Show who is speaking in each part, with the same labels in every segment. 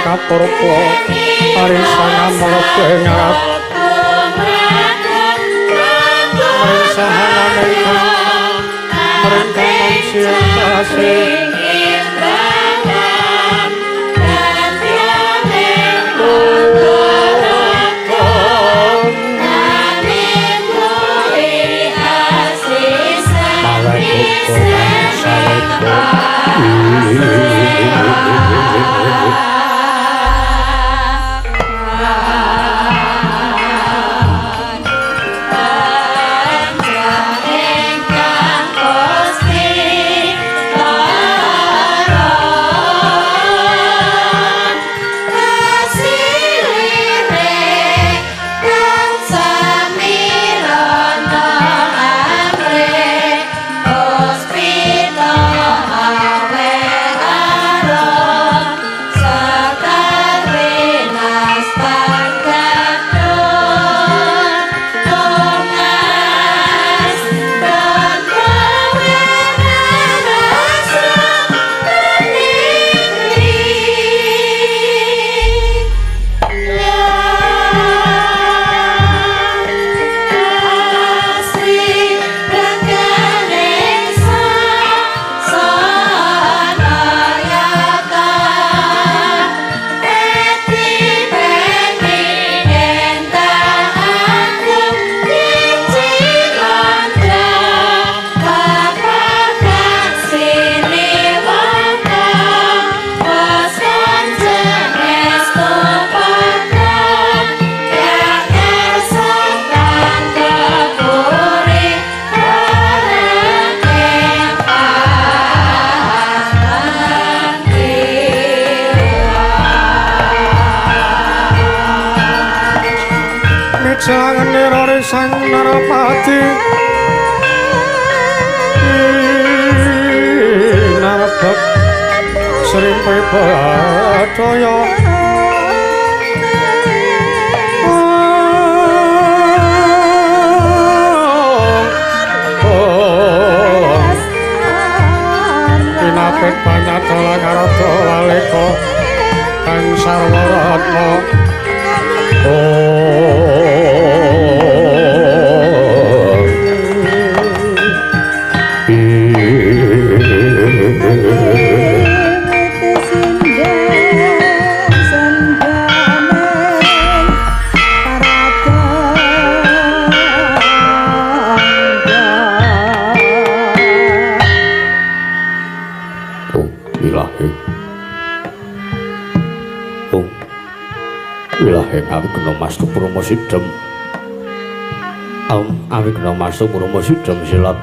Speaker 1: Kapurpa arisangan mlebu ing ngarep marisahanane ingkang mringkang siasih.
Speaker 2: Sa
Speaker 1: Pribadaya Kinapit panyatala karada walika kang sarwa ratna. Awigna mastu purma sidhem. Awigna mastu purma sidhem silat.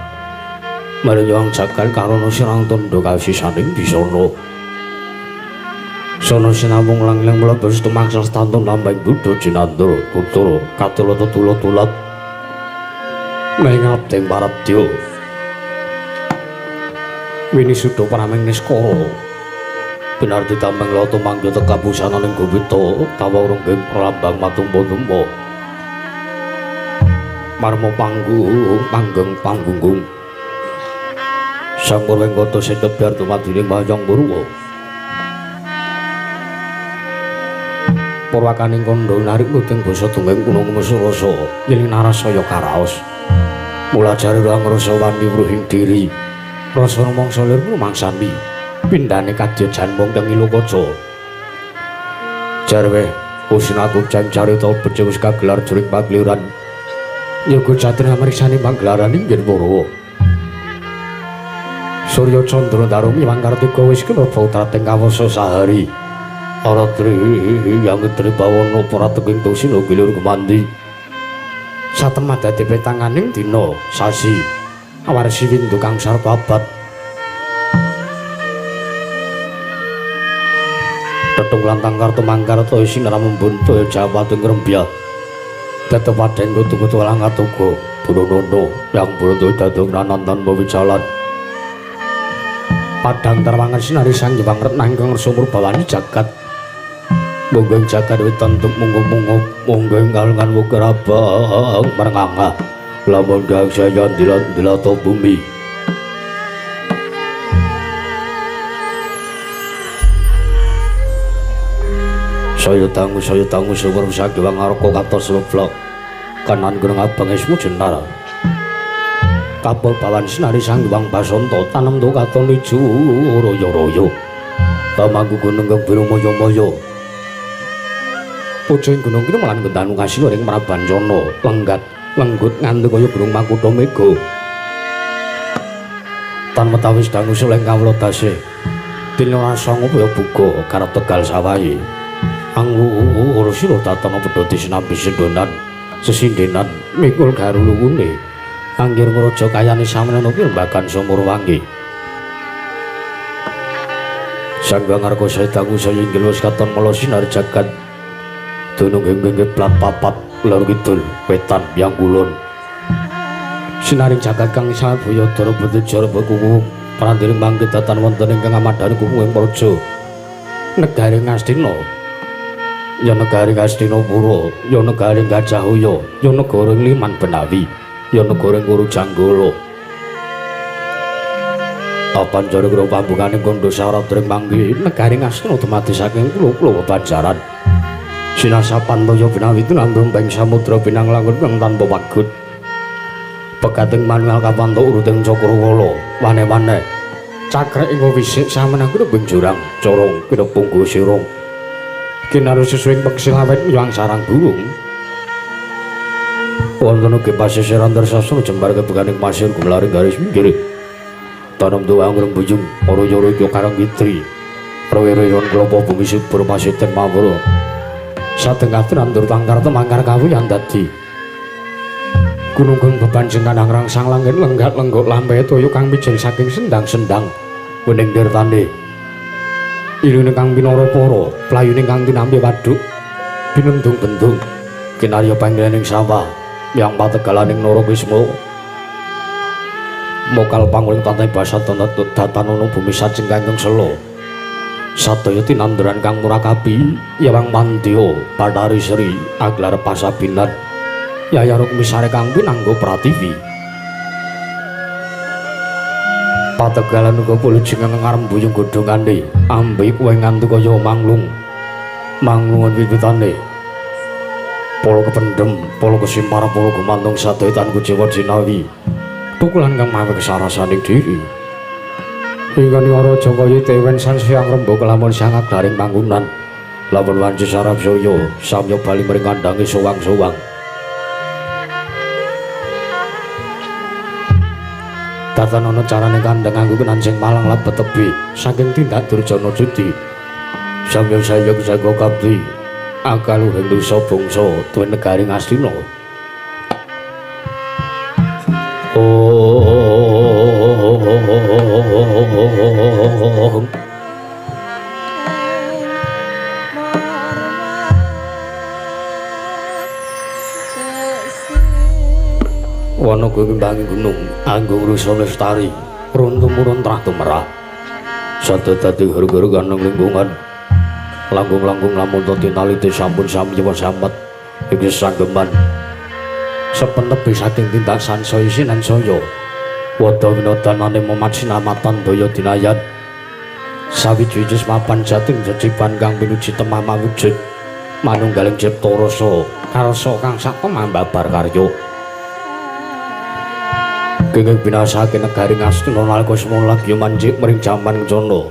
Speaker 1: Marang jagat karana sirang tandha kasisaning bisana. Sono sinamung lang-lang mlebet tumangsa stantun lambang buddha jinandra tutur katula tetula-tulat. Ning abding paradya. Winisuda prameng niskara. Binarti tameng lata mangga tekabusana ning gowita tawa rungging pralambang matumpa-tumpa. Marma panggung panggeng panggunggung. Sang Purwengkata setebar dumadining Wayang Purwa. Purwakaning kandha narik nuting basa dongeng kuna kumesa rasa yening narasaya karaos. Mulajare rasa wani wruhing diri. Rasa rumangsa lir rumangsani. Pindhane kadya janmung teng Ilokaca. Jarwe usinaku jan carita becik wis kagelar juring pagliran. Yoga jatri amriksani pagelaran inggih Purwa. Surya Candra Darumi Wangkartika wis kena bautating kawasa sahari. Aratri yang tri bawana prateking tusina gilir kemandi. Satemah dadi petanganing dina sasi awarsi windu kang sarta abad. Tetung lantang kartu mangkarta sinar membuntu jawating rembya. Tetep padheng kutu-kutu lang atuga buronono yang burono dadung nanantan bawijalan. Padang terwangan sinari sang Hyang Retna ingkang ngersa murbawani jagat. Monggo jagat wetan tuk munggu-munggu monggo kalungan wukir abang merenganga. Lamun gang saya dilat-dilato bumi. Saya dangu syukur saking Wangarka katos leblok. Kanan gunung abang esmu jenar. Kapul bawan sinari sang Hyang Basanta tanem tu katon ijo royo-royo. Pamangku gunung kang biru moyo-moyo. Pucung gunung kene malan gendanu kasih ring Prabancana lenggat lenggut nganti kaya gunung Makutha Mega. Tan metawis dangu suleng kawula dase. Dene ora sanga ya buka karep Tegal sawahe. Anggur sira tatana pedhoti sinambi sendonan sesindenan mikul garuluwune anggir ngraja kayane samene pirembagan sumur wangi. Sang Ngarka saya dangu saya inggil wis katon mala sinar jagat dunung ing plat papat lor kidul wetan yang kulon. Sinaring jagat kang sabaya dara betejar kuku prandiring mangke datan wonten ingkang amadhani kuku ing praja negari Ngastina. Ya negari Ngastinapura, ya negari Gajahaya, ya negara Liman Benawi, ya negara Kuru Janggala. Papan jare karo pambungane kandha syarat ring manggi negari Ngastina dumadi saking kula-kula bebanjaran. Sinasapan toya Benawi tinambung ping samudra pinang langut kang tanpa wagut. Pegating manual kapantuk uruting cakrawala, wane-wane. Cakrek ing wisik samenang kuwi jurang, corong kinepunggu sirung. Kinaru sesuai peksilawet yang sarang burung. Wonten ugi pasisiran tersastra jembar kebukaning pasir gumlaring garis minggir. Tanam tuwa angreng bujung, oro-oro iki karang kitri. Rowe-royon klopo bumi subur pasiten mawur. Satengah nandur tangkar temangkar kawuyan dadi. Gunung kang bebanjengan angrangsang langit lenggak lenggok lampe toya kang mijil saking sendang-sendang wening tirtane. Ilune kang pinara para, playune kang tinampi waduk, binendung bendung, kinarya panggening sawah, yang pategalaning Narakisma. Mokal panguling tantai basa datanana bumi sajeng kangkung sela. Sadaya tinanduran kang murakabi Yawang Mandya Bathari Sri aglar pasabinan Yaya Rukmi sare kang pinanggo pratiwi. Pategalan uga pulujeng ngarembuyung godhongane ambe kuwe nganti kaya manglung. Manglungan wiwitane. Polo kependhem, polo kesimpar, polo gumantung sadaya tan kuciwa jinawi. Tukulan kang mawe kesarasaning diri. Hingga niwara kaya tewen san siang rembug lamun siang aglaring panggonan. Lamun wanci sarap saya samya bali mring kandhange sowang-sowang. Datan ana carane kandhang nganggo kenancing malang lebet tebi saking tindak durjana judi. Samya sayog saga kabdi akaluhing dosa bangsa tuwin negari Ngastina. Wana kuwi kembangi gunung anggung rusa lestari runtuh-murun trah tumerah sadaya dadi guru-guru kaneng lingkungan langkung-langkung lamun tinalite sampun samyewa samet iki sanggeman sepentebi saking tindak sansaya sinansaya wada winodanane momat sinamatan daya dinayan sawiji-wiji mapan jating jecipan kang pinuji temah mawujud manunggaling cipta rasa karsa kang sak temambabar karya kenging binasake negari Ngastina nalika semono lagi manjik mring jaman kencana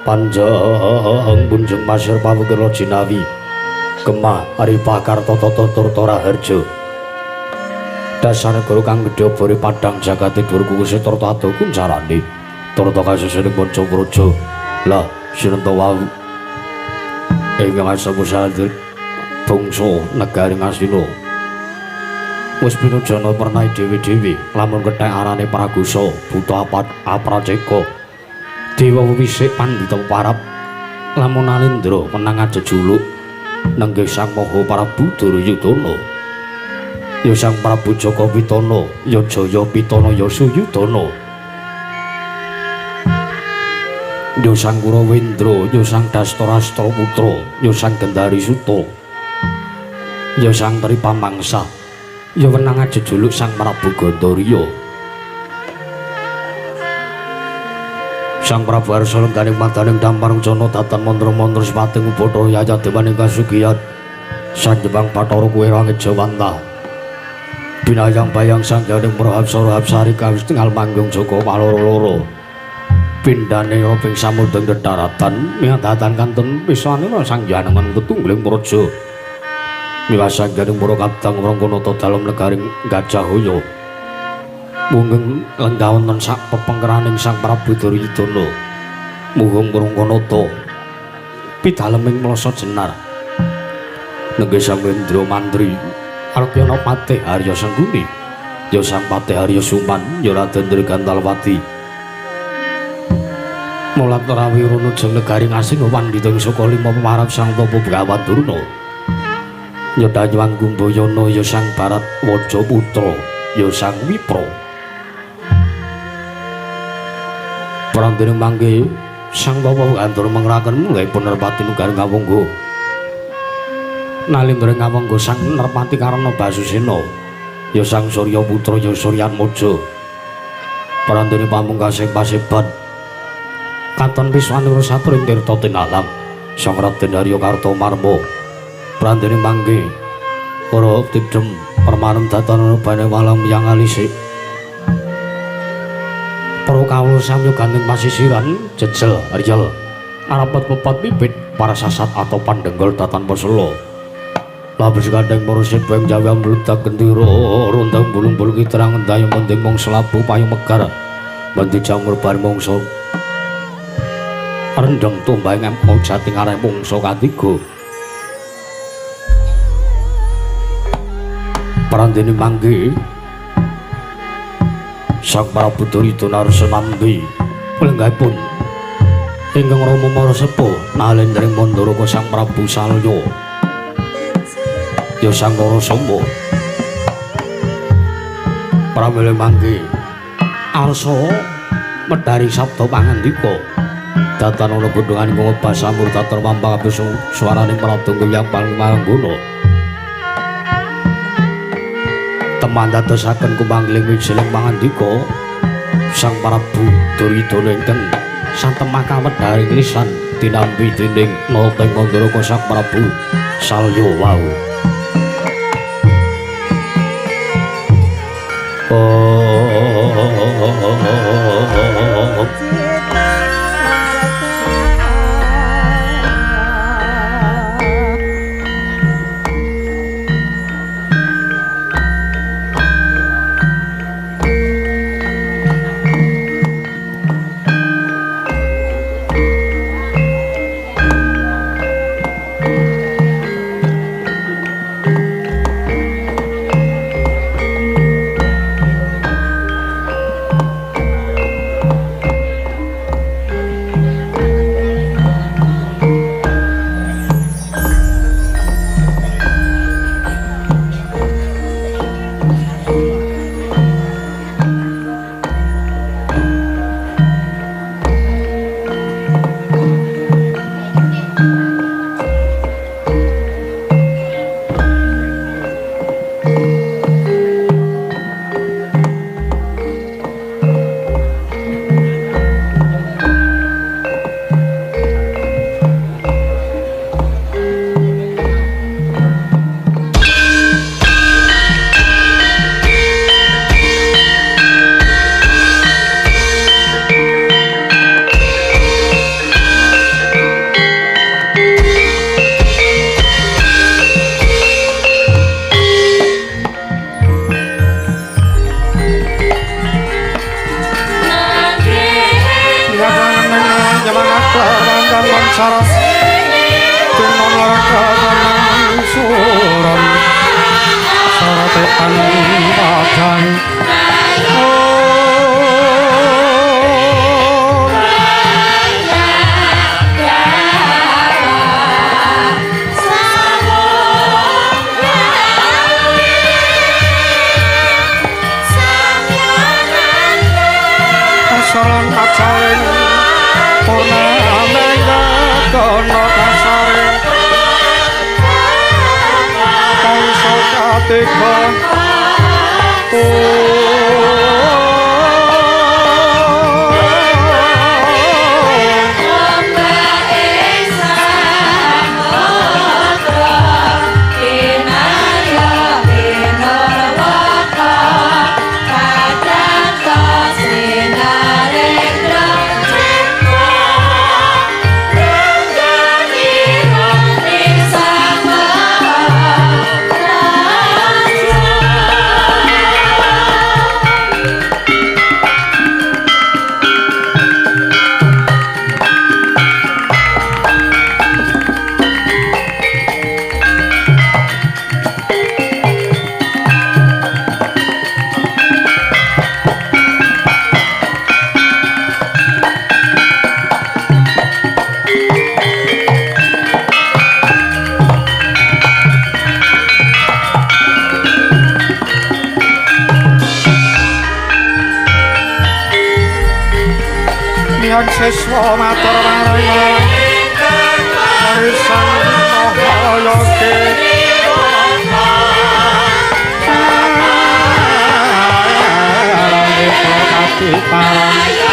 Speaker 1: panjang punjung pasir pawukira jinawi Gemah Ripa Kartata Turta Raharja dasar negara kang gedhe obore padhang jagate dhuwur kukuse turta ado kuncarane turta kasusuning manca praja lah sinenta wau ingkang asamusadher bangsa negari Ngastina wis pinujana pernahe dhewe-dhewe lamun kethek arane Pragusa buta Apraceka dewa wisik pandhita parap lamun Alendra menang ajejuluk nenggih Sang Maha Prabu Duryudana ya Sang Prabu Jaka Pitana ya Jaya Pitana ya Suyudana ya Sang Kurawendra ya Sang Dastarastra Putra ya Sang Gendari Suta ya Sang Tripamangsa ya wenang ajejuluk Sang Prabu Gandarya. Sang Prabu Arsa lengganing madaning dampar rencana datan mantra-mantra sepating ubathara yaya dewaning kasugihan sanjembang Bathara kuwe langit Jawanta binayang bayang sangganing Prahapsara Hapsari kawis tingal manggung jaka paloro-loro pindhane roping samudra dedaratan miyadatan kantun pisanira sangyanengan ketungguling praja miwah sangganing para kadang Rangkanata dalem negaring Gajahaya munggeng lenggah wonten sak pepengkeraning Sang Prabu Duryudana muhung Rangkanata pidaleming mlasa jenar nenggih Sang Indra Mantri Arkyana Patih Arya Sengkuni ya Sang Patih Arya Suman ya Raden Drigantalwati mulat rawi runujeng negari Ngastina pandhita ing saka lima pemarap Sang Tapa Begawan Durna ya Danyang Gumbayana ya Sang Barat Waja Putra ya Sang Wipra prandene mangke Sang Tapa Gandara mengraken mulihipun Nerpati nunggal Ngawangga nalindra Ngawangga Sang Nerpati Karna Basusena ya Sang Surya Putra ya Suryatmaja prandene pamungkasing paseban katon piswanira satur ing tirta tinalang Sang Raden Arya Kartomarma prandene mangke para tidhem permanem datan bane walam yang alisik para kawula samya gandeng pasisiran jejel riyel arapet pepet bibit para sasat atau pandenggol datan pesela labes gandeng para sibeng jawi mludak gendera rondang bulung-bulung kiterang ndayung mending mangsa labu payu megar mendhi jamur bar mangsa rendheng tumbang empo jati ngarep mangsa katiga prandene mangke Sang Prabu Duryudana arsa nampi lenggahipun ingkang rama mara sepuh nalendring Mandaraka Sang Prabu Salya ya Sang Narasoma pramila mangke arsa medhari sabda pangandika. Datan ana bendungan ngobah samur tatar mampang kabeh suarane mradangga yang paling mangguna. Teman dadosaken kumangling wijiling pangandika Sang Prabu Duryudana ingkang satemah kawedharing lisan tinampi dening Noteng Mandaraka Sang Prabu Salya wau.
Speaker 2: Siswa matur marang Sang Mahayake
Speaker 3: Maria.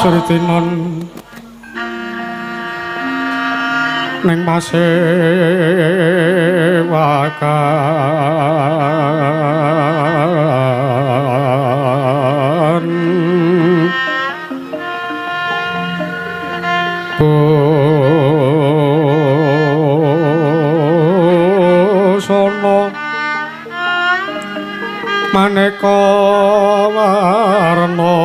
Speaker 2: Sritinon ning pasewakan busana maneka warna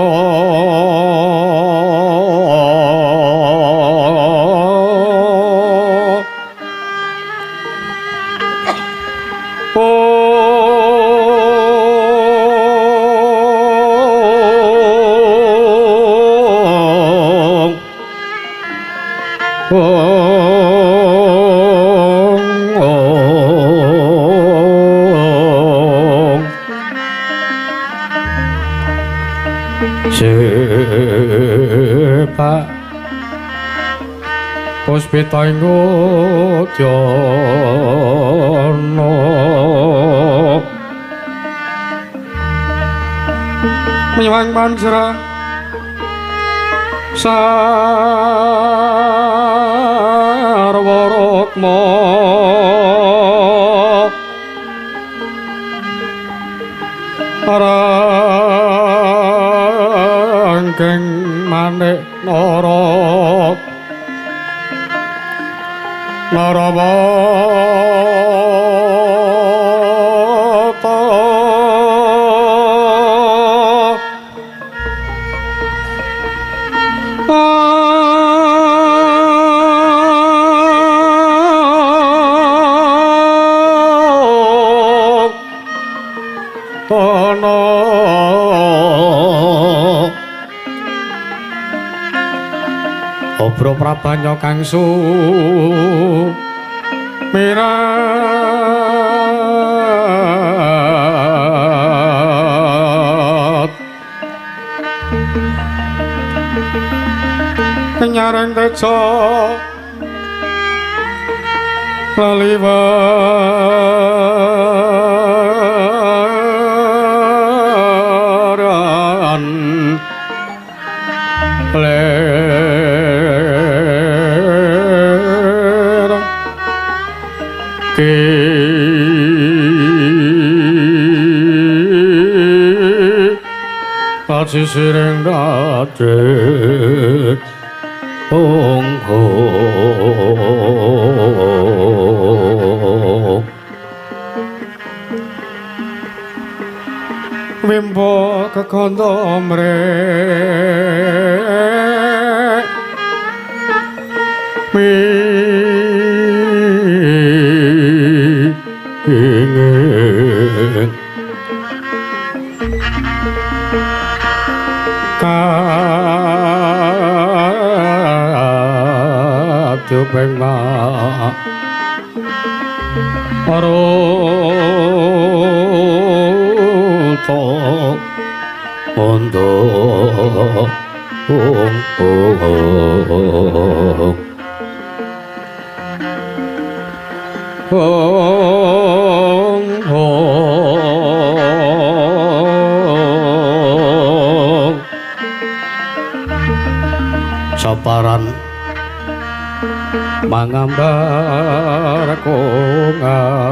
Speaker 2: Sepak puspita ing udyana miwang panjra sarwa rukma rangkeng manik nara narawata Obro prabanya kang sumirat nyareng teja leliweran ler ki sisiring dadi ong wimbo kekondo mrek mingin kadupeng ma aruta ondo ong ong ong saparan mangambar kongas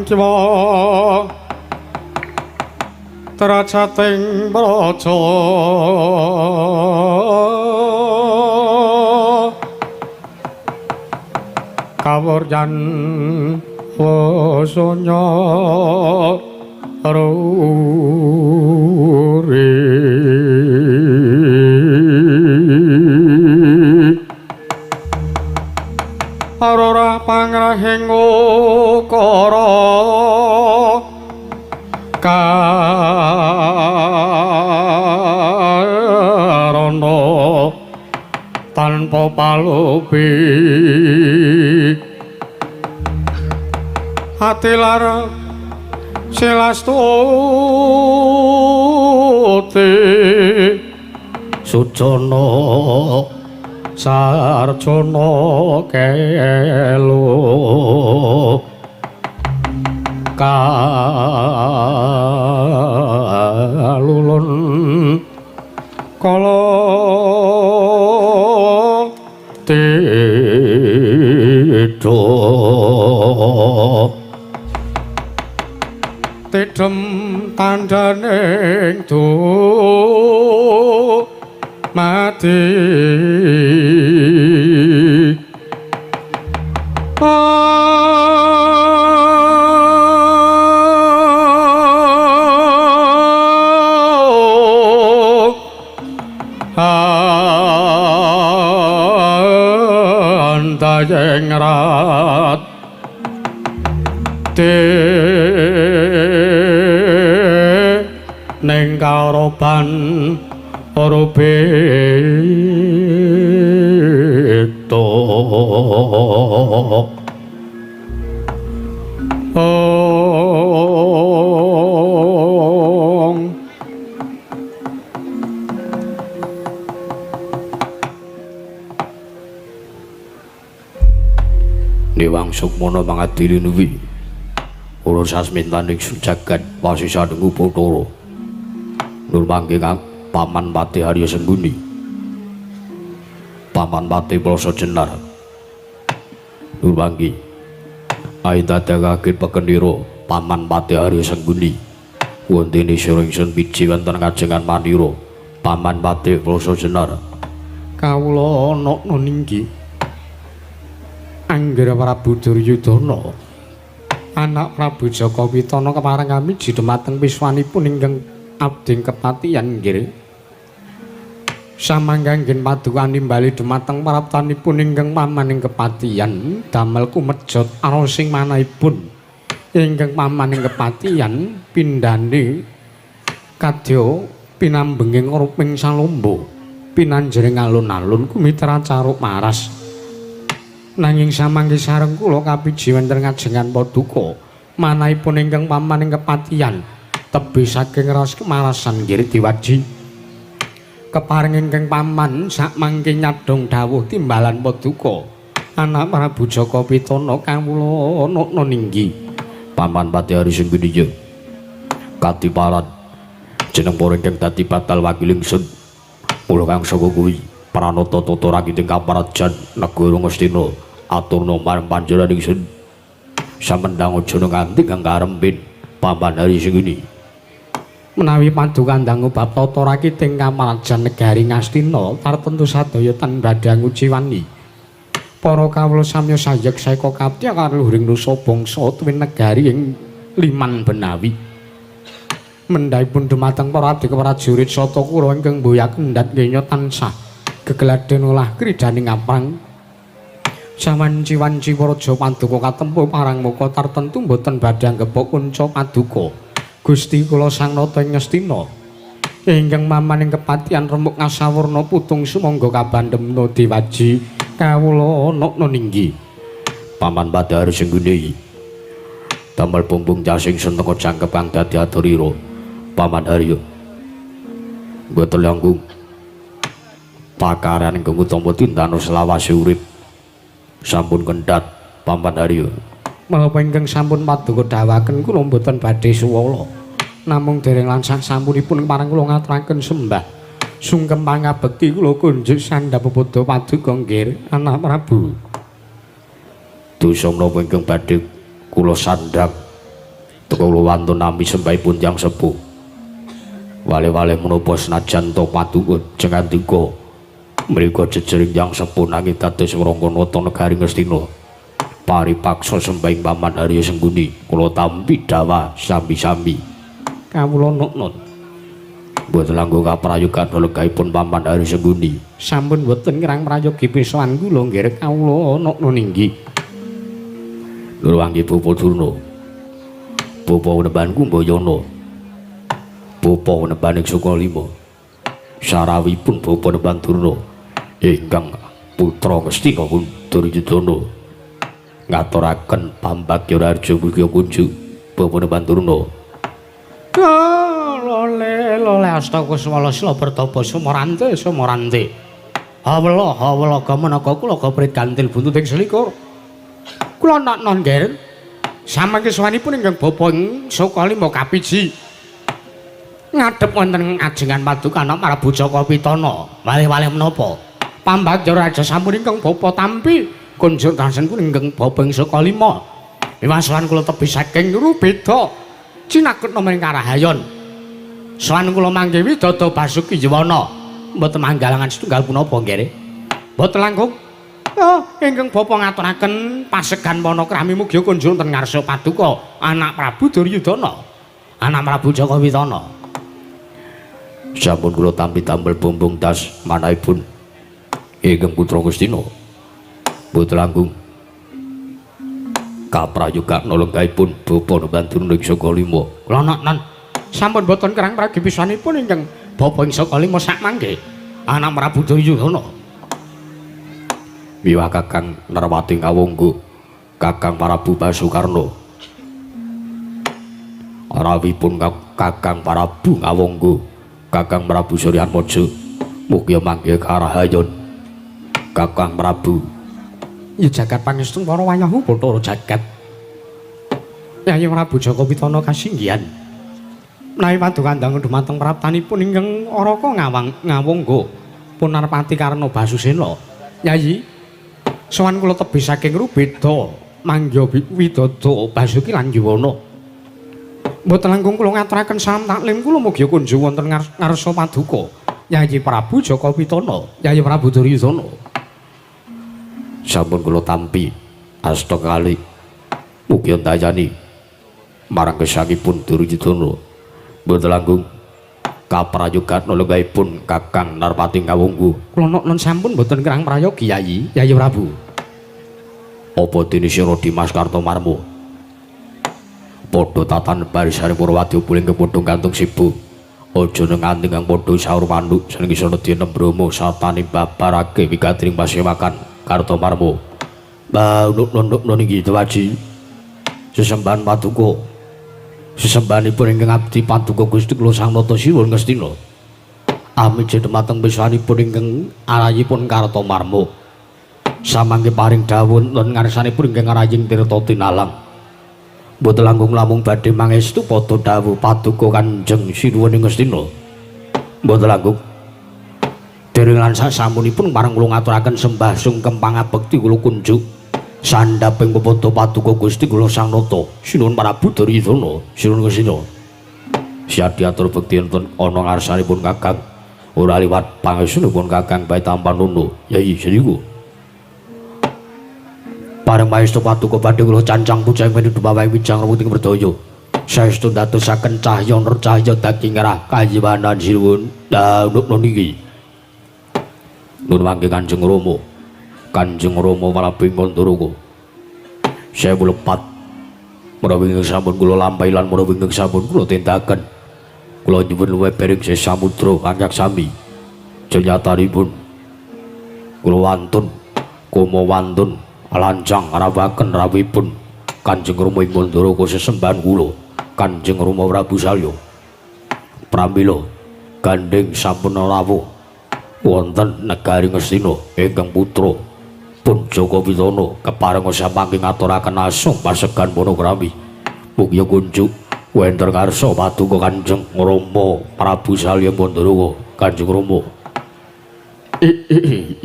Speaker 2: mangkiwa tracating praja kawuryan wasanya ruri arora pangrahing ukara karana tan Tanpa palupi ati lara selastuti
Speaker 1: sujana
Speaker 2: sarjana kelo kalulun kala tidha tidhem tandhaning dumadi. Andayeng rat ning karoban ora beda.
Speaker 1: Dewang Sukmana mangadili nuwi ora sasmintaning jagat wasisaning Bathara nur mangke Paman Patih Arya Sengguni, Paman Patih Plasa Jenar nur mangke aindadakake pekendira Paman Patih Arya Sengguni wontene sira ingsun piji wonten kajengan manira Paman Patih Plasa Jenar.
Speaker 2: Kawula ana ninggi Anggara Prabu Duryudana anak Prabu Jaka Witana kepareng kami dumateng piswanipun ingkang abdi kepatihan nggih. Samangga nggen paduka nimbali dumateng praptanipun ingkang paman ing kepatihan damel kumejot arosing manahipun ingkang paman ing kepatihan pindhane kadya pinambenging ruping salomba pinanjering alun-alun kumitra caruk maras. Nanging samangke sareng kula kapiji wonten ngajengan paduka manahipun ingkang paman ing kepatihan tebih saking raos kemarasan nggih diwaji. Kepareng ingkang paman sakmangke nyadhong dawuh timbalan paduka anak Prabu Jaka Witana kawula nukna ninggi.
Speaker 1: Paman Patih Arya Sengguni ya katiparan jeneng para ingkang dadi batal wakil ingsun mula kang saka kuwi pranata tata rakiting kaparajan negara Ngastina aturna marang panjenengan ingsun samendang aja nganti kang karempin Paman Arya Sengguni.
Speaker 2: Menawi paduka ndangu bab tata rakiting kamarajan negari Ngastina tartentu sadaya tan badhe nguciwani para kawula samya sayek saeka kaptya kaluhuring nusa bangsa tuwin negari ing liman benawi. Mendhahipun dumateng para abdi prajurit sata Kurawa ingkang mboyak kendhat kenya tansah gegladen olah kridaning aprang. Sawanci-wanci praja paduka katempuh parang muka tartentu boten badhe anggepok kunca paduka. Gusti kula Sang Nata ing Ngastina ingkang maman ing kepatihan remuk ngasawurna putung sumangga kabandemna diwaji kawula nukna ninggi.
Speaker 1: Paman Patih Arya Sengguni damel bumbung jasing senteka jangkep kang dadi aturira Paman Arya mboten langkung pakaran ingkang utama tindano selawase urip sampun kendhat Paman Arya.
Speaker 2: Menapa ingkang sampun paduka dawuhaken kula mboten badhe suwala namung dereng lansah sampunipun marang kula ngaturaken sembah sungkem pangabekti kula kunjuk sandhap pepodo paduka nggih anak Prabu.
Speaker 1: Dosa menapa ingkang badhe kula sandhap kula wantun nami sembahipun tiyang sepuh wale-wale menapa senajan to paduka jengandika mriku jejering tiyang sepuh nanging dados wrangka nata negari Ngastina paripaksa sembahing Paman Arya Sengguni kula tampi dawah sami-sami.
Speaker 2: Kawula nuknut
Speaker 1: mboten langkung kaprayogan legahipun Paman Arya Sengguni
Speaker 2: sampun boten kirang prayogi pisowan kula nggih kawula nukna ninggi.
Speaker 1: Nurwangi Bapa Durna, Bapa Wenemban Kumbayana, Bapa Wenemban ing Sukalima, sarawipun Bapa Wenemban Durna ingkang Putra Ngastina Duryudana ngaturaken pambagya raharja mugi kunjuk Bapak Bandurna.
Speaker 2: Lole lole astaka swala sila pertapa sumorante sumorante. Hawela hawela gamenaka kula goprit gantil buntuting selikur. Kula nak nggih. Samangke sowanipun ingkang bapa ing Sukalima kapiji. Ngadhep wonten ajengan paduka anak Prabu Jaka Pitana. Walih-walih menapa? Pambagya raja sampun ingkang bapa tampi kunjuk tasenipun ingkang bapa ing Sukalima. Wiwasowan kula tebih saking Rubeda cinaketna maring Karahayon. Sowan kula mangke Widada Basuki Yuwana. Mboten manggalangan setunggal punapa nggih. Mboten langkung. Oh, ingkang bapa ngaturaken pasegan panakrami mugi kunjuk wonten ngarsa paduka anak Prabu Duryudana. Anak Prabu Jaka Pitana.
Speaker 1: Sampun kula tampi damel bumbung tas manahipun ingkang putra Ngastina. Mboten langkung kaprayoga lenggahipun bapa Bandurna ing Sukalima.
Speaker 2: Kula nak sampun boten kerang pragi pisanipun ingkang bapa ing Sukalima sak mangke anak Prabu Duryudana.
Speaker 1: Wiwah Kakang Narwati Ngawangga, Kakang Prabu Basukarna. Rawipun Kakang Prabu Ngawangga, Kakang Prabu Suryatmaja mugi mangke karahayon. Kakang Prabu
Speaker 2: ya jagat pangestu para wayahu Bathara jagat. Yayi Prabu Jaka Pitana kasinggihan. Menawi paduka ndang dumateng praptanipun ingkang Araka ngawang Ngawangga Punarpati Karna Basusena. Yayi sowan kula tebih saking Rubeda mangga Widada Basuki lan Yuwana. Mboten langkung kula ngaturaken salam taklim kula mugi kunjuk wonten ngarsa paduka Yayi Prabu Jaka Pitana, Yayi Prabu Duryudana.
Speaker 1: Sampun kula tampi asta kali mugi ndayani marang gesangipun Duryudana. Mboten langkung kaprayogan lenggahipun Kakang Narpati Ngawangga.
Speaker 2: Kula nok sampun mboten kerang prayogi Yayi, Yayi Prabu.
Speaker 1: Apa dene sira Dimas Kartomarma? Padha tatan barisane para wadya puling padha gantung sibu. Aja nganti kang padha saur manuk seneng isana dene Brahma satane babarake wigatining pasewakan Kartomarma. Mbah nuk niki Dewaji. Sesembahan paduka. Sesembahanipun ingkang abdi paduka Gusti kula Sang Nata Siwun Ngastina. Amije dumateng pisanipun ingkang arayipun Kartomarma. Samangke paring dawuh wonten ngarsanipun ingkang araying Tirta Tinalang. Mboten langkung lamung badhe mangestu padha dawuh paduka Kanjeng Sinuwun ing Ngastina. Mboten langkung. Dereng lan sasampunipun marang kula ngaturaken sembah sungkem pangabekti kula kunjuk sandhaping pepadha paduka Gusti kula Sang Nata Sinuwun Prabu Duryudana Sinuwun Ngastina. Siap diatur bekti enten ana ngarsanipun Kakang ora liwat pangestunipun Kakang bae tampanana. Yayi seniku. Pareng maestro paduka badhe kula cancang pujang menuju bawang wijang rewuting berdaya. Saestu ndadosaken cahya nercahya daging ngerah kayiwanan sinuwun. Lah nuk niki. Nun mangke Kanjeng Rama. Kanjeng Rama Prabu Mandaraka. Sewu lepat. Menawi ingkang sampun kula lampahi lan menawi ingkang sampun kula tindakaken. Kula nyuwun luwih bering samudra kang sami. Jenyatanipun kula wantun kuma wantun lancang rawaken rawipun Kanjeng Rama ing Mandaraka sesembahan kula Kanjeng Rama Prabu Salya. Pramila gandheng sampun rawuh wonten negari Ngastina ingkang putra pun Jaka Pitana keparenga samangke ngaturaken asung pasegan panakrami. Mugi kunjuk wonten ngarsa paduka Kanjeng Rama Prabu Salya Mandaraka. Kanjeng Rama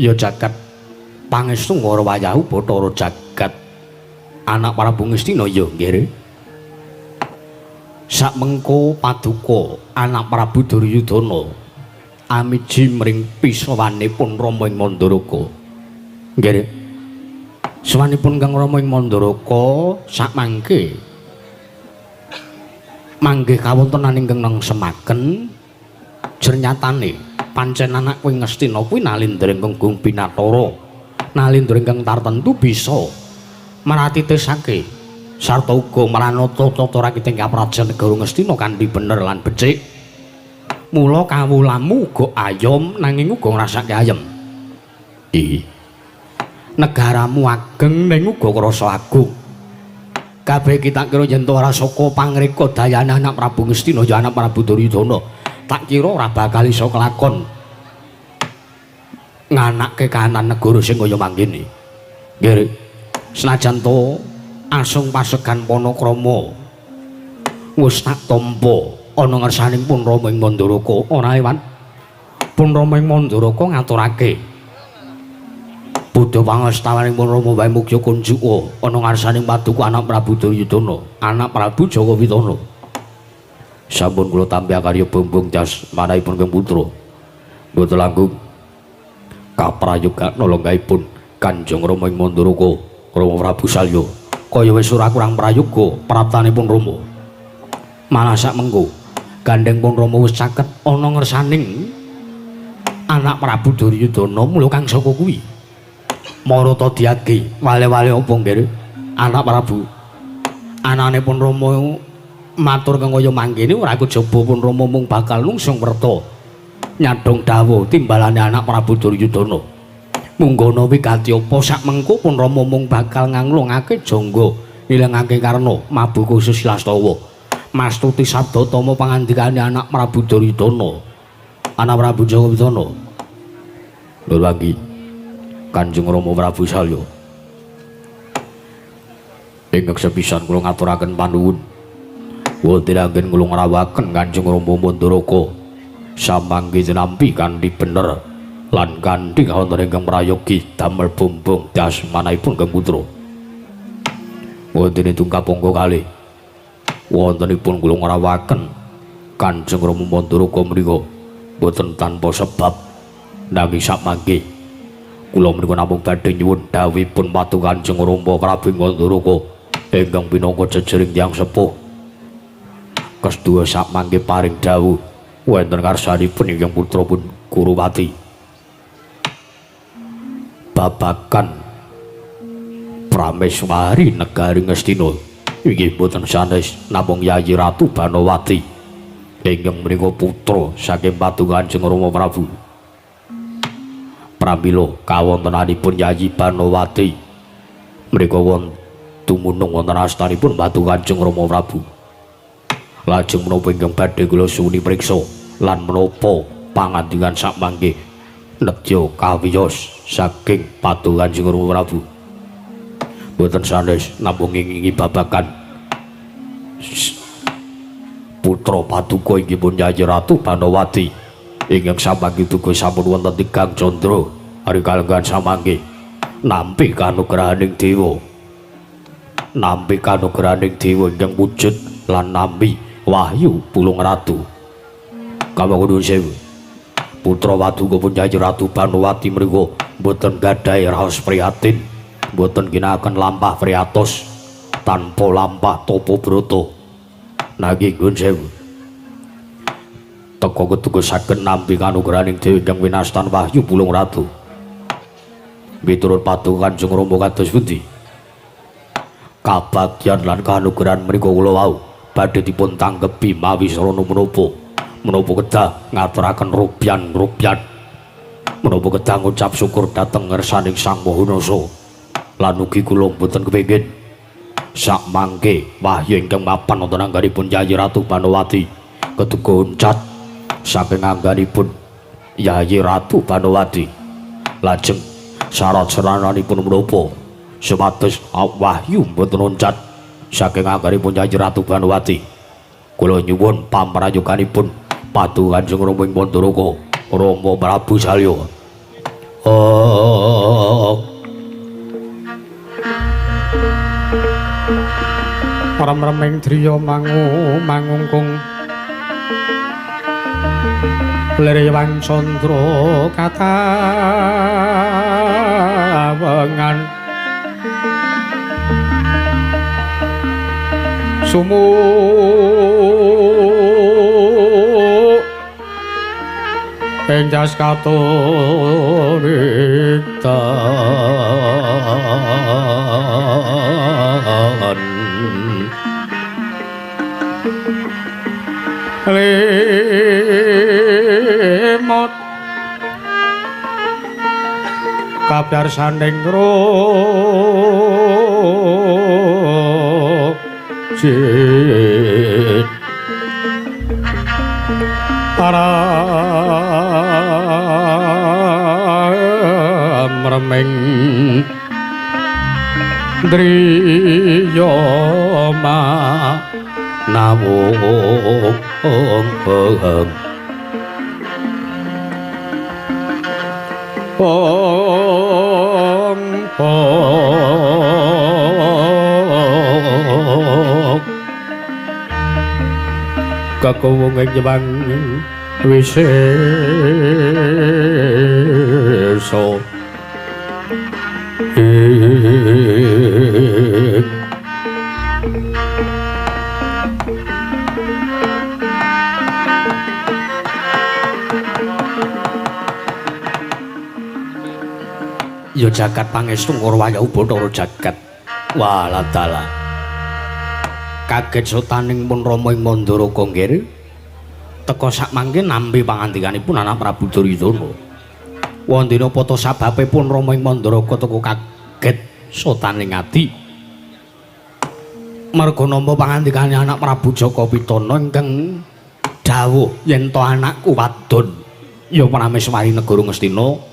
Speaker 2: ya jagat pangestu ngara wayahu Bathara jagat anak Prabu Ngastina ya nggih. Sak mengko paduka anak Prabu Duryudana amiji mring pisawanipun Rama ing Mandaraka. Nggih. Sawanipun Kang Rama ing Mandaraka sak mangke manggih kawontenan ingkang nengsemaken jernyatane pancen anak kuwi Ngastina kuwi nalindra ingkang gung pinatara. Nalindra ingkang tartentu bisa maratitesake sarta uga maranata tata rakiting kaprajan negara Ngastina kanthi bener lan becik. Mula kawulamu uga ayom nanging uga ngrasake ayem.
Speaker 1: Ih.
Speaker 2: Negaramu ageng ning uga krasa agung. Kabeh iki tak kira yen ora saka pangreka dayane anak Prabu Ngastina ya anak Prabu Duryudana. Tak kira ora bakal iso kelakon nganake kahanan negara sing kaya mangkene. Nggih. Senajan to asung pasegan Panakrama wis tak tampa ana ngersaning pun Rama ing Mandaraka ora ewan. Pun Rama ing Mandaraka ngaturake Buddha pangastawaning pun Rama wae mugya kunjuka ana ngarsaning paduka anak Prabu Duryudana, anak Prabu Jayawitana. Sampun kula tampi akarya bumbung jas manahipun Kang Putra. Mboten langkung kaprayogana lenggahipun Kanjeng Rama ing Mandaraka, Rama Prabu Salya. Kaya wis ora kurang prayoga praptanipun Rama. Malah sak mengko gandeng pun Rama wis caket ana ngersaning anak Prabu Duryudana mula kang saka kuwi. Marata diagi wale-wale apa nggih anak Prabu. Anane pun Rama matur kang kaya mangkene ora kejaba pun Rama mung bakal nungsung werta nyadhong dawuh timbalane anak Prabu Duryudana. Munggono wigati apa sak mengko pun Rama mung bakal nganglungake jangga nilangake karna mabuka Susilastawa. Mastuti sabda tama pangandikane anak Prabu Duryudana, anak Prabu Jayawitana. Lho lagi Kanjeng Rama Prabu Salya. Ingkang sepisan kula ngaturaken panuwun. Wonten anggen kula ngrawuhaken Kanjeng Rama Mandaraka samangke tinampi kanthi bener lan kanthi kawontenan ingkang prayogi damel bumbung das manahipun Kang Putra. Wonten tungkap angka kalih wontenipun kula ngrawuhaken Kanjeng Rama Mandaraka menika boten tanpa sebab nanging samangke kula menika namung badhe nyuwun dawuhipun paduka Kanjeng Rama Prabu Mandaraka ingkang pinangka jejering tiyang sepuh. Keseduwa samangke paring dawuh wonten ngarsanipun ingkang putra pun Kurupati babagan Prameswari negari Ngastina inggih boten sanes namung Yayi Ratu Banowati ingkang menika putra saking paduka Kanjeng Rama Prabu. Pramila kawontenanipun Yayi Banowati menika wonten dumunung wonten astanipun paduka Kanjeng Rama Prabu. Lajeng menapa ingkang badhe kula suwuni priksa lan menapa pangandikan sakmangke nedya kawiyos saking paduka Kanjeng Rama Prabu. Boten sanes namung ngingi babagan putra paduka inggih pun Yayi Ratu Banowati ingkang samangke duga sampun wonten tigang candra ari kalenggahan samangke nampi kanugrahaning dewa, nampi kanugrahaning dewa ingkang wujud lan nampi wahyu Pulung Ratu. Kawula nuwun sewu. Putra paduka pun Yayi Ratu Banowati mriku boten gadhahi raos prihatin, boten ginakaken lampah priatos tanpa lampah tapa brata. Nanging nuwun sewu, teka ketuga saged nampi kanugrahaning dewa ingkang winastan wahyu Pulung Ratu. Miturut paduka Kanjeng Rama kados pundi? Kabagyan lan kanugrahan menika kula wau badhe dipun tanggepi mawi sarana menapa? Menapa kedah ngaturaken rupyan-rupyan, menapa kedah ngucap syukur dhateng ngersaning Sang Maha Nasa. Lan ugi kula mboten kepengin sakmangke wahyu ingkang mapan wonten angganipun Yayi Ratu Banowati keduga uncat saking angganipun Yayi Ratu Banowati. Lajeng syarat sarananipun menapa supados wahyu mboten uncat saking angganipun Yayi Ratu Banowati? Kula nyuwun pamrayoganipun paduka Kanjeng Rama ing Mandaraka, Rama Prabu Salya. Oh.
Speaker 3: Rem-reming driya mangu mangungkung lirewang candra katawengan sumu enjas katon lemot Kabyarsaning rojit aram remeng driya manawung ong ong kakowung ing Jepang wisesa
Speaker 2: Ya jagat pangestu Ngurwaya Bathara jagat. Waladala. Kaget sotaning pun Rama ing Mandaraka nggih. Teka sak mangke nampi pangandikanipun anak Prabu Duryudana. Wondene apa ta sababe pun Rama ing Mandaraka teka kaget sotaning ati. Merga nampa pangandikane anak Prabu Jaka Pitana ingkang dawuh yen to anakku wadon ya Prameswari negara Ngastina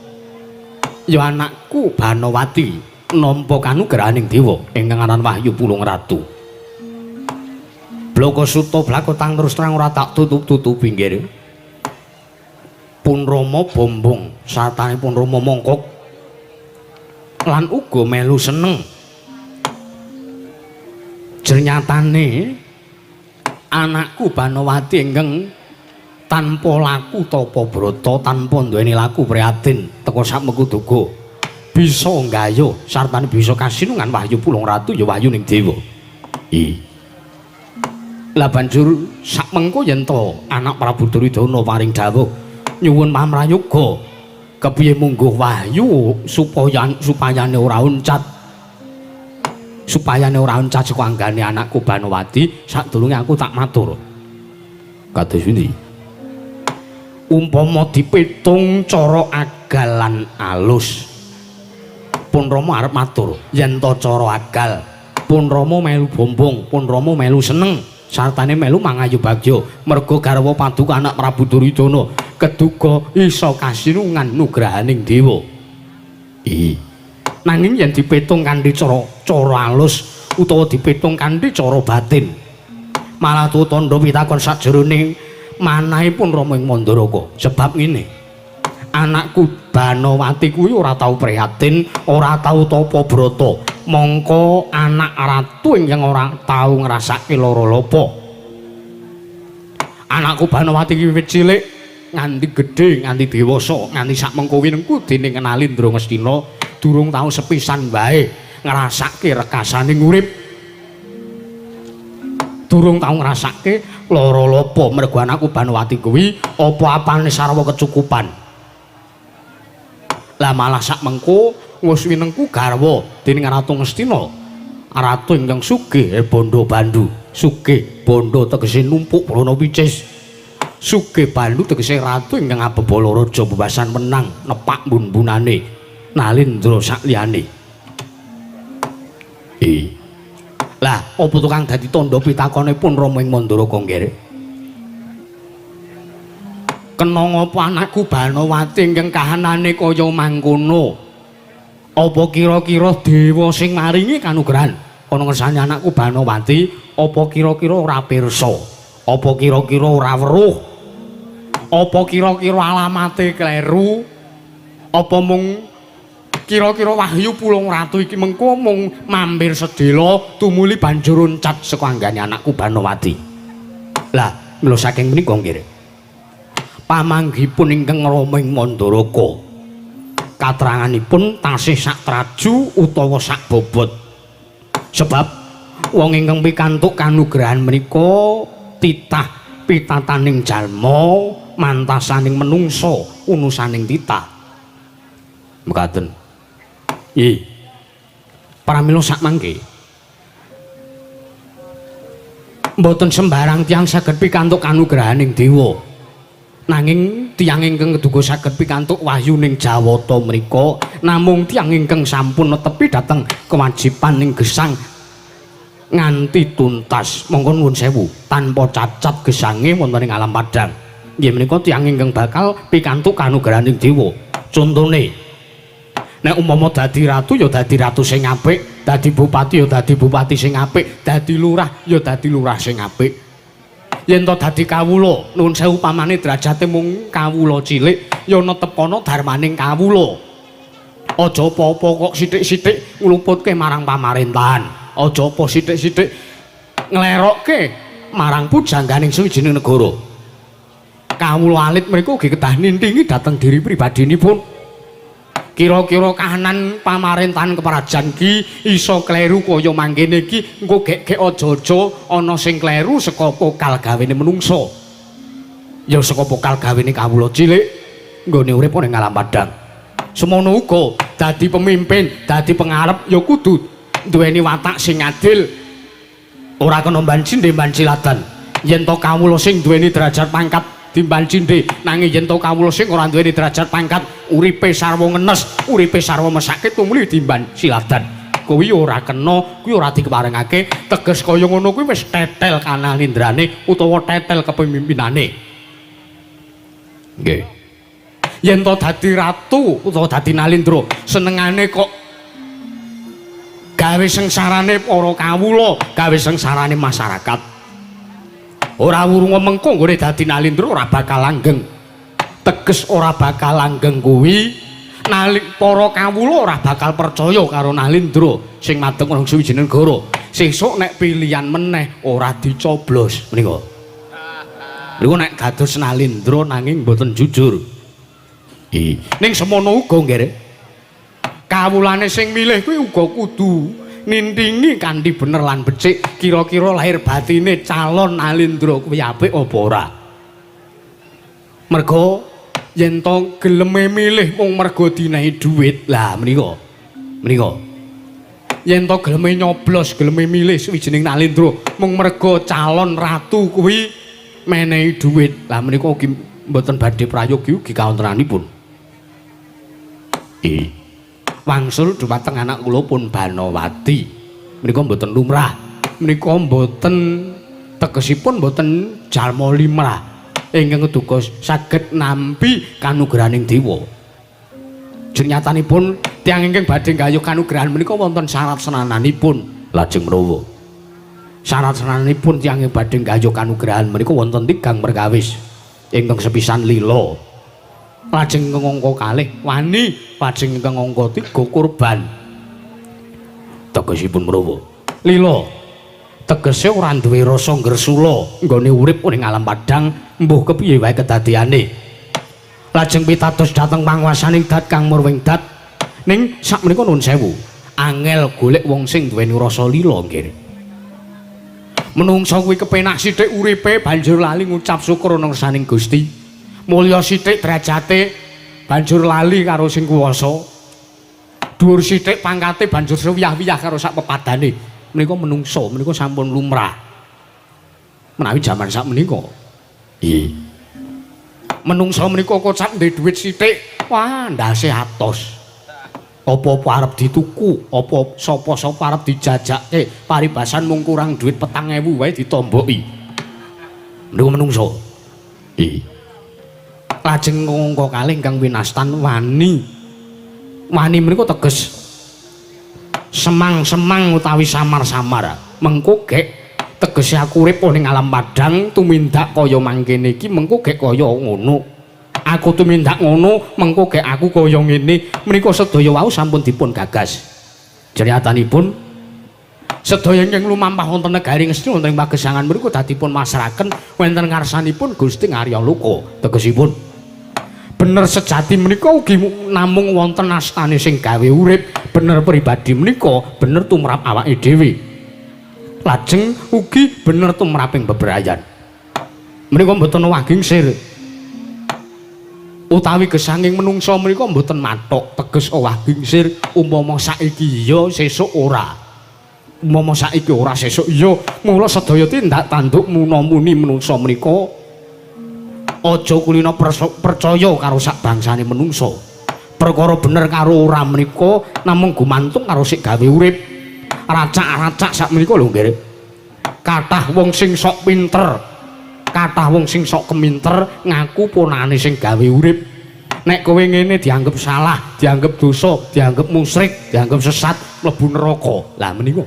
Speaker 2: ya anakku Banowati nampa kanugrahaning dewa ingkang aran Wahyu Pulung Ratu. Blaka Suta blaka tang terus terang ora tak tutup-tutupi nggih. Pun Rama bombong sartane pun Rama mongkok lan uga melu seneng. Jernyatane anakku Banowati ingkang tanpa laku tapa brata, tanpa duweni laku prihatin teka sakmeku duga bisa nggayuh sartane bisa kasinungan Wahyu Pulung Ratu ya wahyuning dewa. Lah banjur sakmengko yen to anak Prabu Duryudana paring dawuh nyuwun pamrayoga kepiye mungguh wahyu supayane ora uncat, supayane ora uncat saka anggane anakku Banowati sadurunge aku tak matur. Kados pundi? Umpama dipitung cara agal lan alus, pun Rama arep matur yen to cara agal pun Rama melu bombong, pun Rama melu seneng sartane melu mangayu bagya merga garwa paduka anak Prabu Duryudana keduga isa kasinungan nugrahaning dewa. Nanging yen dipitung kanthi cara alus utawa dipitung kanthi cara batin malah tandha pitakon sajroning manahipun Rama ing Mandaraka. Sebab ngene, anakku Banowati kuwi ora tau prihatin, ora tau tapa brata. Mongko anak ratu ingkang ora tau ngrasake lara lopo. Anakku Banowati kuwi wit cilik nganti gedhe, nganti dewasa, nganti sak mengko winengku dening Nalindra Ngastina durung tau sepisan wae ngrasake rekasaning urip. Durung tau ngrasake lara lopo mergo anakku Banowati kuwi apa-apane sarwa kecukupan. Lah malah sak mengko wis winengku garwa dening Ratu Ngastina, ratu ingkang sugih bondo bandu. Sugih bondo tegese numpuk brana picis. Sugih bandu tegese ratu ingkang abebala raja bebasan menang nepak bun-bunane Nalindra sakliyane. Lah apa tukang dadi tandha pitakone pun Rama ing Mandaraka nggih? Kena ngapa anakku Banowati ingkang kahanane kaya mangkono? Apa kira-kira dewa sing maringi kanugrahan ana ngersane anakku Banowati apa kira-kira ora pirsa? Apa kira-kira ora weruh? Apa kira-kira alamate kleru? Apa mung kira-kira Wahyu Pulung Ratu iki mengko mung mampir sedhela tumuli banjur uncat saka anggane anakku Banowati? Lah mila saking menika nggih pamanggihipun ingkang Rama ing Mandaraka katranganipun tasih sak traju utawa sak bobot. Sebab wong ingkang pikantuk kanugrahan menika titah pitataning jalma mantasaning menungsa unusaning titah. Mekaten. Nggih. Pramila sak mangke mboten sembarang tiyang saged pikantuk kanugrahaning dewa. Nanging Tiyang ingkang keduga saged pikantuk wahyuning Jawata mriku namung tiyang ingkang sampun netepi dhateng kewajiban ing gesang nganti tuntas. Monggo nuwun sewu, tanpa cacat gesange wonten ing alam padhang. Nggih menika tiyang ingkang bakal pikantuk kanugrahaning dewa. Contone nek umpama dadi ratu ya dadi ratu sing apik, dadi bupati ya dadi bupati sing apik, dadi lurah ya dadi lurah sing apik. Yen to dadi kawula, nuwun sewu pamane derajate mung kawula cilik, ya netepana darmaning kawula. Aja apa-apa kok sithik-sithik ngluputke marang pamarentahan. Aja apa sithik-sithik nglerokke marang pujangganing sawijining negara. Kawula alit mriku ugi kedah nintingi dhateng diri pribadinipun. Kira-kira kahanan pamarentahan keprajan ki iso kleru kaya mangkene iki, engko gek-gek aja-aja ana sing kleru saka pokal gawene menungsa. Ya saka pokal gawene kawula cilik nggone urip ning alam padhang. Semono uga dadi pemimpin, dadi pengarep ya kudu duweni watak sing adil. Ora kena mbancinde mbanciladan. Yen to kawula sing duweni derajat pangkat dimban cindhe, nanging yen to kawula sing ora duweni derajat pangkat uripe sarwa ngenes, uripe sarwa mesake tumuli dimban siladan. Kuwi ora kena, kuwi ora dikeparengake. Teges kaya ngono kuwi wis tetel kanalindrane utawa tetel kepemimpinane. Nggih. Yen to dadi ratu utawa dadi nalindra, senengane kok gawe sengsarane para kawula, gawe sengsarane masyarakat. Ora wurung mengko nggone dadi nalindra ora bakal langgeng. Teges ora bakal langgeng kuwi nalik para kawula ora bakal percaya karo nalindra sing madeg nang suwijining negara. Sesuk nek pilihan meneh ora dicoblos menika. Niku nek dados nalindra nanging mboten jujur. Ning semono uga nggih. Kawulane sing milih kuwi uga kudu nintingi kanthi bener lan becik, kira-kira lahir batine calon nalindra kuwi apik apa ora. Merga yen to geleme milih mung merga dinehi dhuwit, lah menika. Menika. Yen to geleme nyoblos, geleme milih suwijining nalindra mung merga calon ratu kuwi menehi dhuwit, lah menika ugi mboten badhe prayogi ugi kawontenanipun. Wangsul dumateng anak kula pun Banowati. Menika mboten lumrah. Menika mboten tegesipun mboten jalma limrah ingkang keduga saged nampi kanugrahaning dewa. Jenyatanipun tiyang ingkang badhe nggayuh kanugrahan menika wonten syarat senananipun. Lajeng menawa syarat senananipun tiyang ingkang badhe nggayuh kanugrahan menika wonten tigang perkawis. Ingkang sepisan lila, lajeng ingkang angka kalih wani, lajeng ingkang angka 3 kurban. Tegesipun menawa lila tegese ora duwe rasa ngresula nggone urip ning alam padhang mbuh kepiye wae kedadeyane. Lajeng pitados dhateng panguwasaning dat Kang Murwing Dat. Ning sakmenika nuwun sewu, angel golek wong sing duweni rasa lila nggih. Menungsa kuwi kepenak sithik uripe banjur lali ngucap syukur nang saning Gusti. Mulya sithik derajate banjur lali karo sing kuwasa. Dhuwur sithik pangkate banjur sewiyah-wiyah karo sak pepadane. Menika menungsa menika sampun lumrah. Menawi jaman sak menika. Nggih. Menungsa menika kocap ndek dhuwit sithik, wah ndase atos. Apa-apa arep dituku, apa sapa-sapa arep dijajake, paribasan mung kurang dhuwit 4.000 wae ditomboki. Menika menungsa. Nggih. Lajeng angka kalih ingkang winastan wani. Wani menika teges semang-semang utawi samar-samar. Mengko gek tegese aku urip ning alam padhang tumindak kaya mangkene iki, mengko gek kaya ngono. Aku tumindak ngono, mengko gek aku kaya ngene. Menika sedaya wau sampun dipun gagas. Jenyatanipun sedaya ingkang lumampah wonten negari Ngastina wonten ing pagesangan mriku dadipun masrahaken wonten ngarsanipun Gusti Ngarya Loka. Tegesipun bener sejati menika ugi namung wonten astane sing gawe urip, bener pribadi menika bener tumrap awake dhewe. Lajeng ugi bener tumraping bebrayan. Menika mboten owah gingsir. Utawi gesanging menungsa menika mboten mathok teges owah gingsir umpama saiki iya sesuk ora. Umpama saiki ora sesuk iya. Mula sedaya tindak tanduk muna-muni menungsa menika Aja kulina percaya karo sak bangsane menungsa. Perkara bener karo ora menika namung gumantung karo sik gawe urip. Racak-racak sak menika lho nggih. Kathah wong sing sok pinter, kathah wong sing sok keminter ngaku ponakane sing gawe urip. Nek kowe ngene dianggep salah, dianggep dosa, dianggep musyrik, dianggep sesat, mlebu neraka. Lah menika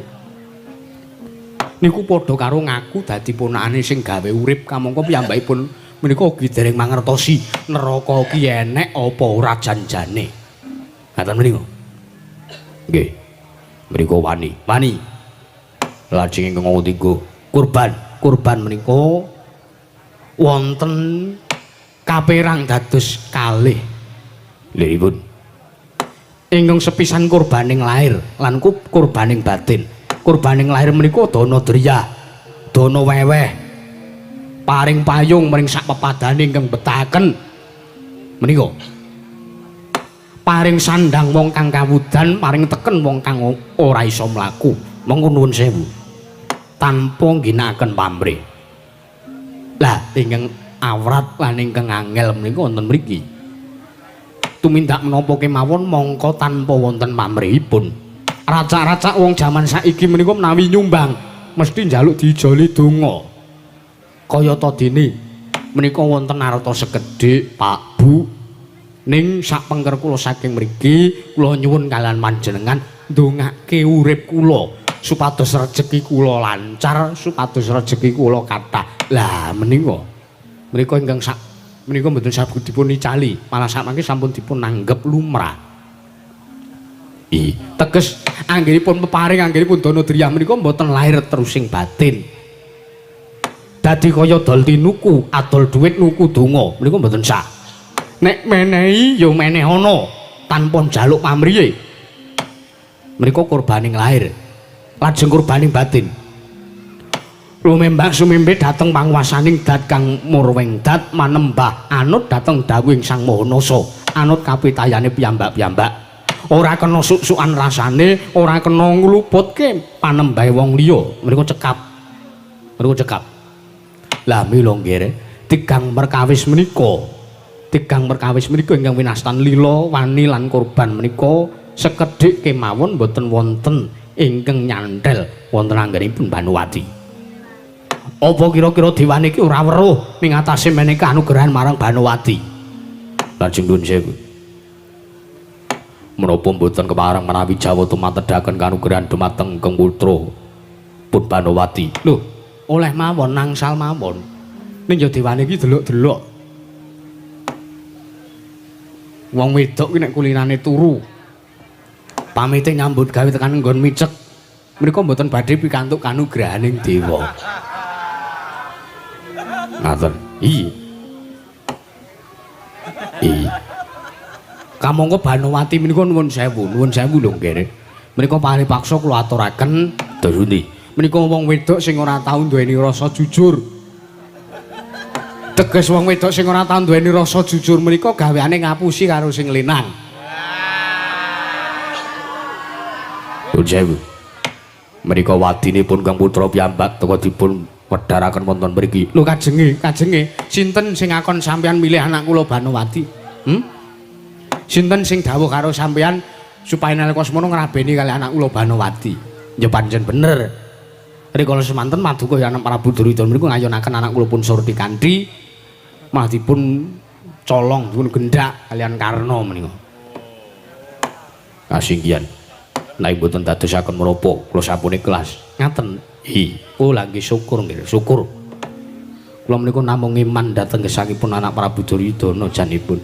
Speaker 2: niku padha karo ngaku dadi ponakane sing gawe urip kamangka piyambakipun menika ugi dereng mangertosi neraka ki enek apa ora janjane. Ngaten menika.
Speaker 1: Nggih. Menika wani.
Speaker 2: Wani.
Speaker 1: Lajeng ingkang ketiga,
Speaker 2: kurban. Kurban menika wonten kaperang dados kalih.
Speaker 1: Liripun
Speaker 2: ingkang sepisan kurbaning lahir lan kurbaning batin. Kurbaning lahir menika dana driyah, dana weweh, paring payung maring sak pepadane ingkang betahaken menika. Paring sandang wong kang kawudan, paring teken wong kang ora iso mlaku. Monggo nuwun sewu. Tanpa ngginakaken pamrih. Lah ingkang awrat lan ingkang angel menika wonten mriki. Tumindak menapa kemawon mongko tanpa wonten pamrihipun. Racak-racak wong jaman saiki menika menawi nyumbang mesti njaluk diijoli donga. Kayata dene menika wonten arta sekedhik Pak Bu, ning sak pengker kula saking mriki kula nyuwun kalian panjenengan ndongake urip kula supados rejeki kula lancar, supados rejeki kula kathah. Lah menika menika ingkang sak menika mboten saged dipun icali, malah sakmangke sampun dipun anggep lumrah. Teges anggenipun peparing, anggenipun dana driyah menika mboten lahir terusing batin. Dadi kaya dol tinuku, adol dhuwit nuku donga, menika mboten sah. Nek menehi ya meneh ana tanpa njaluk pamrihe. Menika kurbaning lahir, lajeng kurbaning batin. Lumembak sumimbe dhateng panguwasaning dat kang murwing dat manembah anut dhateng dawuhing Sang Maha Nasa, anut kapitayane piyambak-piyambak. Ora kena suk-sukan rasane, ora kena ngluputke panembahe wong liya. Menika cekap. Menika cekap. Lah mila nggih, tigang perkawis menika, tigang perkawis menika ingkang winastan lila, wani lan kurban menika sekedhik kemawon boten wonten ingkang nyanthel wonten anggenipun Banowati. Apa kira-kira dewane iki ora weruh ning atase menehi kanugrahan marang Banowati?
Speaker 1: Lajeng nuwun sewu. Menapa mboten kepareng menawi Jawa tumatedhaken kanugrahan dumateng Kang Putra pun Banowati?
Speaker 2: Lho, oleh mawon nangsal mawon. Ning ya dewane iki delok-delok. Wong wedok ki nek kulinane turu, pamite nyambut gawe tekan nggon micek, mriku mboten badhe pikantuk kanugrahaning dewa.
Speaker 1: Ngaten. Iya. Iya.
Speaker 2: Kamangka Banowati menika nuwun sewu, nuwun sewu lho nggih. Menika paripaksa kula aturaken
Speaker 1: Darundi.
Speaker 2: Menika wong wedok sing ora tau duweni rasa jujur. Teges wong wedok sing ora tau duweni rasa jujur menika gaweane ngapusi karo sing lanang.
Speaker 1: Nuwun sewu. Menika wadinipun Kang Putra piyambak teka dipun wedharaken wonten mriki.
Speaker 2: Lho kajenge, kajenge sinten sing ngakon sampeyan milih anak kula Banowati? Sinten sing dawuh karo sampeyan supaya nalika semono ngrabeni kali anak kula Banowati? Ya pancen bener. Rikala semanten maduka ya anak Prabu Duryudana mriku ngayonaken anak kula pun Surti Kanthi malah dipun colong dipun gendak kalian Karna menika.
Speaker 1: Kasinggihan. Nek mboten dadosaken menapa kula sampun ikhlas.
Speaker 2: Ngaten.
Speaker 1: Hi.
Speaker 2: Oh lha nggih syukur nggih, syukur. Kula menika namung iman dhateng gesangipun anak Prabu Duryudana janipun.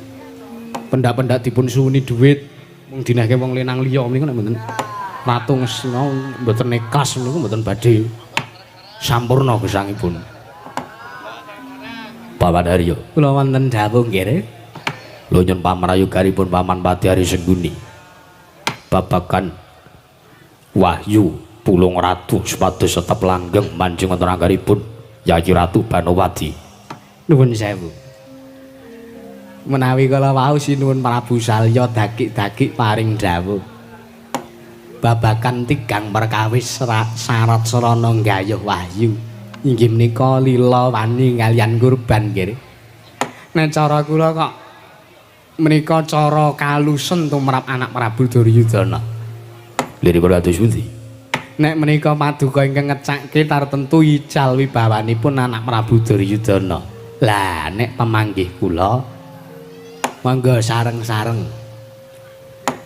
Speaker 2: Pendak-pendak dipun suwuni dhuwit mung dinehke wong lanang liya menika nek mboten Ratu Ngesna mboten ikhlas niku mboten badhe sampurna gesangipun.
Speaker 1: Paman Haryo.
Speaker 2: Kula wonten dawuh nggih.
Speaker 1: Lho nyun pamrayoganipun Paman Pati Hari Sengguni. Babagan wahyu Pulung Ratu supados tetep langgeng manjing wonten anggaripun Yayi Ratu Banowati.
Speaker 2: Nuwun sewu. Menawi kala wau sinuwun Prabu Salya dakik-dakik paring dawuh babagan tigang perkawis syarat sarana nggayuh wahyu inggih menika lila wani kaliyan kurban nggih. Nek cara kula kok menika cara kalusen tumrap anak Prabu Duryudana.
Speaker 1: Liripun kados pundi?
Speaker 2: Nek menika paduka ingkang ngecake tartemtu ical wibawanipun anak Prabu Duryudana. Lah nek pemanggih kula monggo sareng-sareng.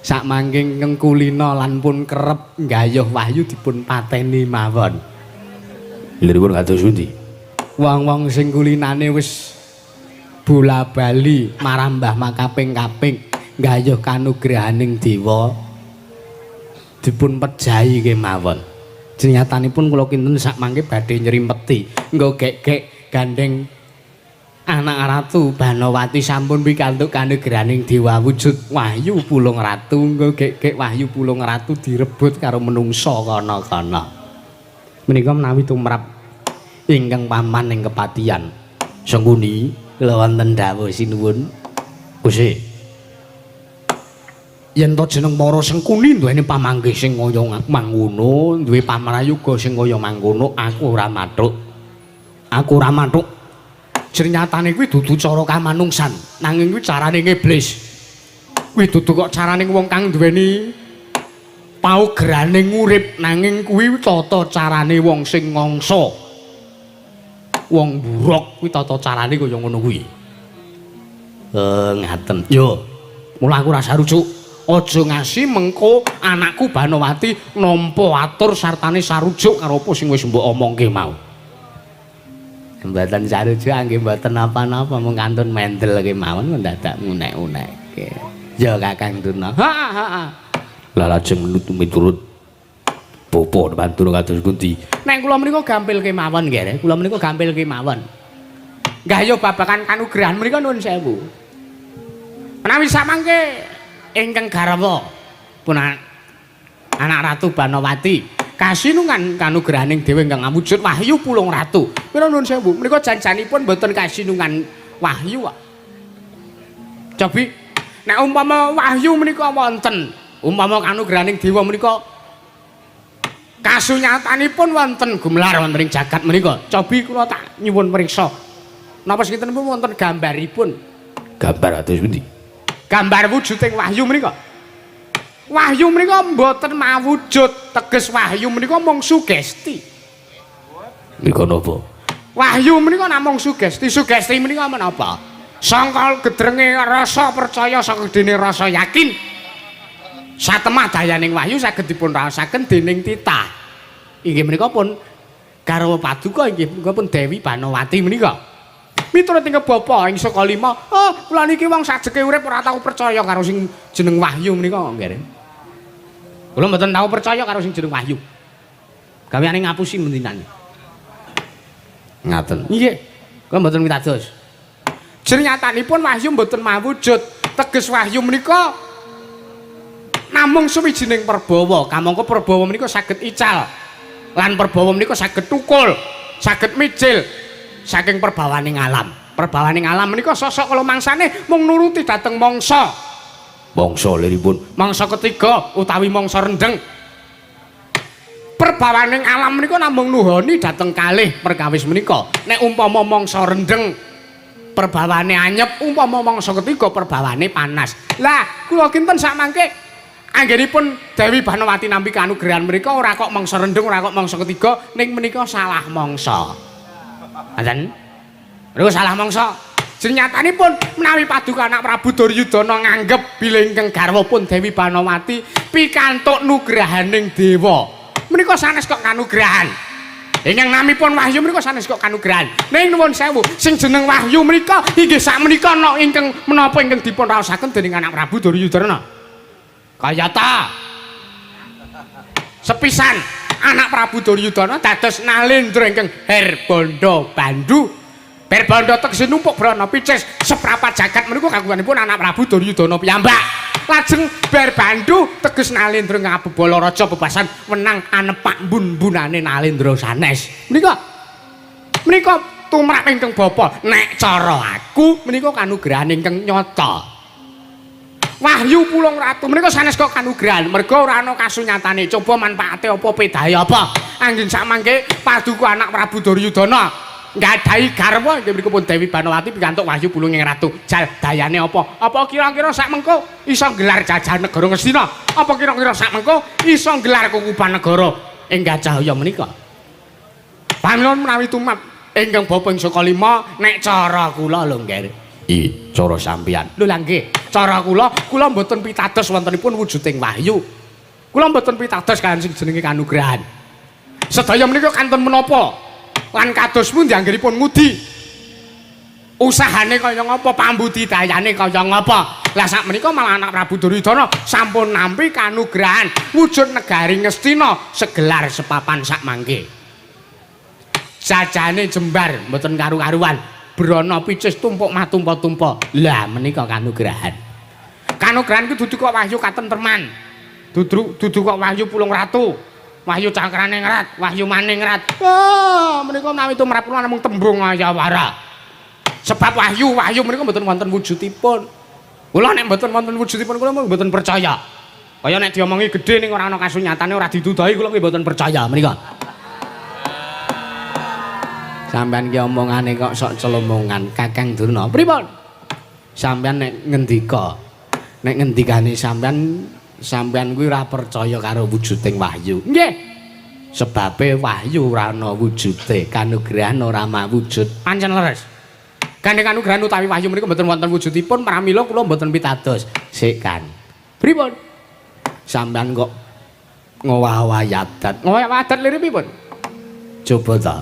Speaker 2: Sakmangke ingkang kulina lan pun kerep nggayuh wahyu dipun pateni mawon.
Speaker 1: Liripun kados pundi?
Speaker 2: Wong-wong sing kulinane wis bola-bali marambah makaping-kaping nggayuh kanugrahaning dewa dipun pejahi kemawon. Jenyatanipun kula kinten sakmangke badhe nyrimpeti nggo gek-gek gandeng anak ratu Banowati sampun pikantuk kanugrahaning dewa wujud wahyu Pulung Ratu, nggo gek-gek wahyu Pulung Ratu direbut karo menungsa kana-kana. Menika menawi tumrap ingkang paman ing kepatihan.
Speaker 1: Sengkuni
Speaker 2: kula wonten dawuh sinuwun.
Speaker 1: Gusti,
Speaker 2: yen to jeneng para Sengkuni duweni pamanggih sing kaya mangono, duwe pamrayoga sing kaya mangkono, aku ora mathuk. Aku ora mathuk. Jernyatane kuwi dudu cara kamanungsan, nanging kuwi carane iblis. Kuwi dudu kok carane wong kang duweni paugerane urip, nanging kuwi tata carane wong sing ngangsa. Wong buruk kuwi tata carane kaya ngono kuwi. Ngaten. Yo, mula aku ora sarujuk. Aja ngasi mengko anakku Banowati nampa atur sartane sarujuk karo apa sing wis mbok omongke mau. Mboten sarujuk nggih mboten napa-napa, mung kantun mendel kemawon ndadak ngunek-unekke. Ya Kakang Durna. Ha ha ha.
Speaker 1: Lah lajeng miturut bapa Pandura kados pundi?
Speaker 2: Nek kula menika gampil kemawon nggih, kula menika gampil kemawon. Nggayuh babagan kanugrahan menika nuwun sewu. Menawi samangke ingkang garwa pun anak Ratu Banowati kasinungan kanugrahaning dewa ingkang awujud wahyu Pulung Ratu. Kula nuwun sewu, menika janjanipun mboten kasinungan wahyu kok. Cobi nek umpama wahyu menika wonten, umpama kanugrahaning dewa menika kasunyatanipun wonten gumelar wonten ing jagat menika. Cobi kula tak nyuwun mriksa. Napa sintenipun wonten gambaripun?
Speaker 1: Gambar atus pundi?
Speaker 2: Gambar wujuding wahyu menika. Wahyu menika mboten mawujud, teges wahyu menika mung sugesti.
Speaker 1: Nika napa?
Speaker 2: Wahyu menika namung sugesti. Sugesti menika menapa? Sangka gedrenge rasa percaya, sangka gedene rasa yakin. Satemah dayaning wahyu saged dipun raosaken dening titah. Inggih menika pun garwa paduka inggih menika pun Dewi Banowati menika. Miturut ing bapa ing saka lima, oh kula niki wong sajeke urip ora tau percaya karo sing jeneng wahyu menika nggih. Kula mboten tau percaya karo sing jeneng wahyu. Gaweane ngapusi mendinane.
Speaker 1: Ngaten.
Speaker 2: Nggih. Kula mboten pitados. Jernyatanipun wahyu mboten mawujud. Teges wahyu menika namung suwijining perbawa. Kamangka perbawa menika saged ical. Lan perbawa menika saged tukul, saged mijil saking perbawaning alam. Perbawaning alam menika sosok kala mangsane mung nuruti dhateng mangsa.
Speaker 1: Mangsa liripun
Speaker 2: mangsa ketiga utawi mangsa rendheng. Perbawaning alam menika namung nuhoni dhateng kalih perkawis menika. Nek umpama mangsa rendheng perbawane anyep, umpama mangsa ketiga perbawane panas. Lah kula kinten sakmangke anggenipun Dewi Banowati nampi kanugrahan menika ora kok mangsa rendheng, ora kok mangsa ketiga, ning menika salah mangsa. Ngaten? Niku salah mangsa. Jenyatanipun menawi paduka anak Prabu Duryudana nganggep bilih ingkang garwa pun Dewi Banowati pikantuk nugrahaning dewa. Menika sanes kok kanugrahan. Ingkang namipun wahyu menika sanes kok kanugrahan. Ning nuwun sewu, sing jeneng wahyu menika inggih sakmenika ana ingkang menapa ingkang dipun raosaken dening anak Prabu Duryudana. Kayata sepisan anak Prabu Duryudana dados nalendra ingkang Herbanda Bandu. Herbanda tegese numpuk brana picis seprapat jagat menika kagunganipun anak Prabu Duryudana piyambak. Lajeng Berbandu teges nalendra ngabebala raja bebasan wenang anepak mbun-mbunane nalendra sanes. Menika menika tumrap ingkang bapa. Nek cara aku menika kanugrahan ingkang nyata. Wahyu Pulung Ratu menika sanes kok kanugrahan merga ora ana kasunyatane. Coba manfaate apa pedahe apa? Anggen sakmangke paduka anak Prabu Duryudana Nggadahi garwa inggih mriku pun Dewi Banowati pikantuk wahyu pulunging ratu. Jal dayane apa? Apa kira-kira sak mengko iso nggelar jajahan negara Ngastina? Apa kira-kira sak mengko iso nggelar kukuban negara ing Gajahaya menika? Pamila menawi tumrap ingkang bapa ing Sukalima nek cara kula lho nggih.
Speaker 1: I cara sampeyan.
Speaker 2: Lho lha nggih, cara kula, kula mboten pitados wontenipun wujuding wahyu. Kula mboten pitados kaliyan sing jenenge kanugrahan. Sedaya menika kantun menapa? Lan kados pundi anggenipun ngudi? Usahane kaya ngapa, pambudidayane kaya ngapa? Lah sak menika malah anak Prabu Duryudana sampun nampi kanugrahan wujud negari Ngastina segelar sepapan sak mangke. Jajane jembar mboten karu-karuan. Brana picis tumpuk matumpa-tumpa. Lah menika kanugrahan. Kanugrahan ku dudu kok wahyu katentreman. Dudu dudu kok wahyu pulung ratu. Wahyu cakrane ngrat, wahyu maning ngrat. Oh, menika menawi tumrap kula namung tembung ayawara. Sebab wahyu, wahyu menika mboten wonten wujudipun. Kula nek mboten wonten wujudipun kula mboten percaya. Kaya nek diomongi gedhe ning ora ana kasunyatane ora diduduhi kula nggih mboten percaya menika. Sampeyan ki omongane kok sok celomongan, Kakang Durna. Pripun? Sampeyan nek ngendika, nek ngendikane sampeyan, sampeyan kuwi ora percaya karo wujuding wahyu. Nggih. Sebabe wahyu ora ana wujude, kanugrahan ora mawujud. Pancen leres. Gandeng kanugrahan utawi wahyu menika mboten wonten wujudipun, pramila kula mboten pitados. Sik kan. Pripun? Sampeyan kok ngowah-owah adat. Ngowah adat lire pripun? Coba ta.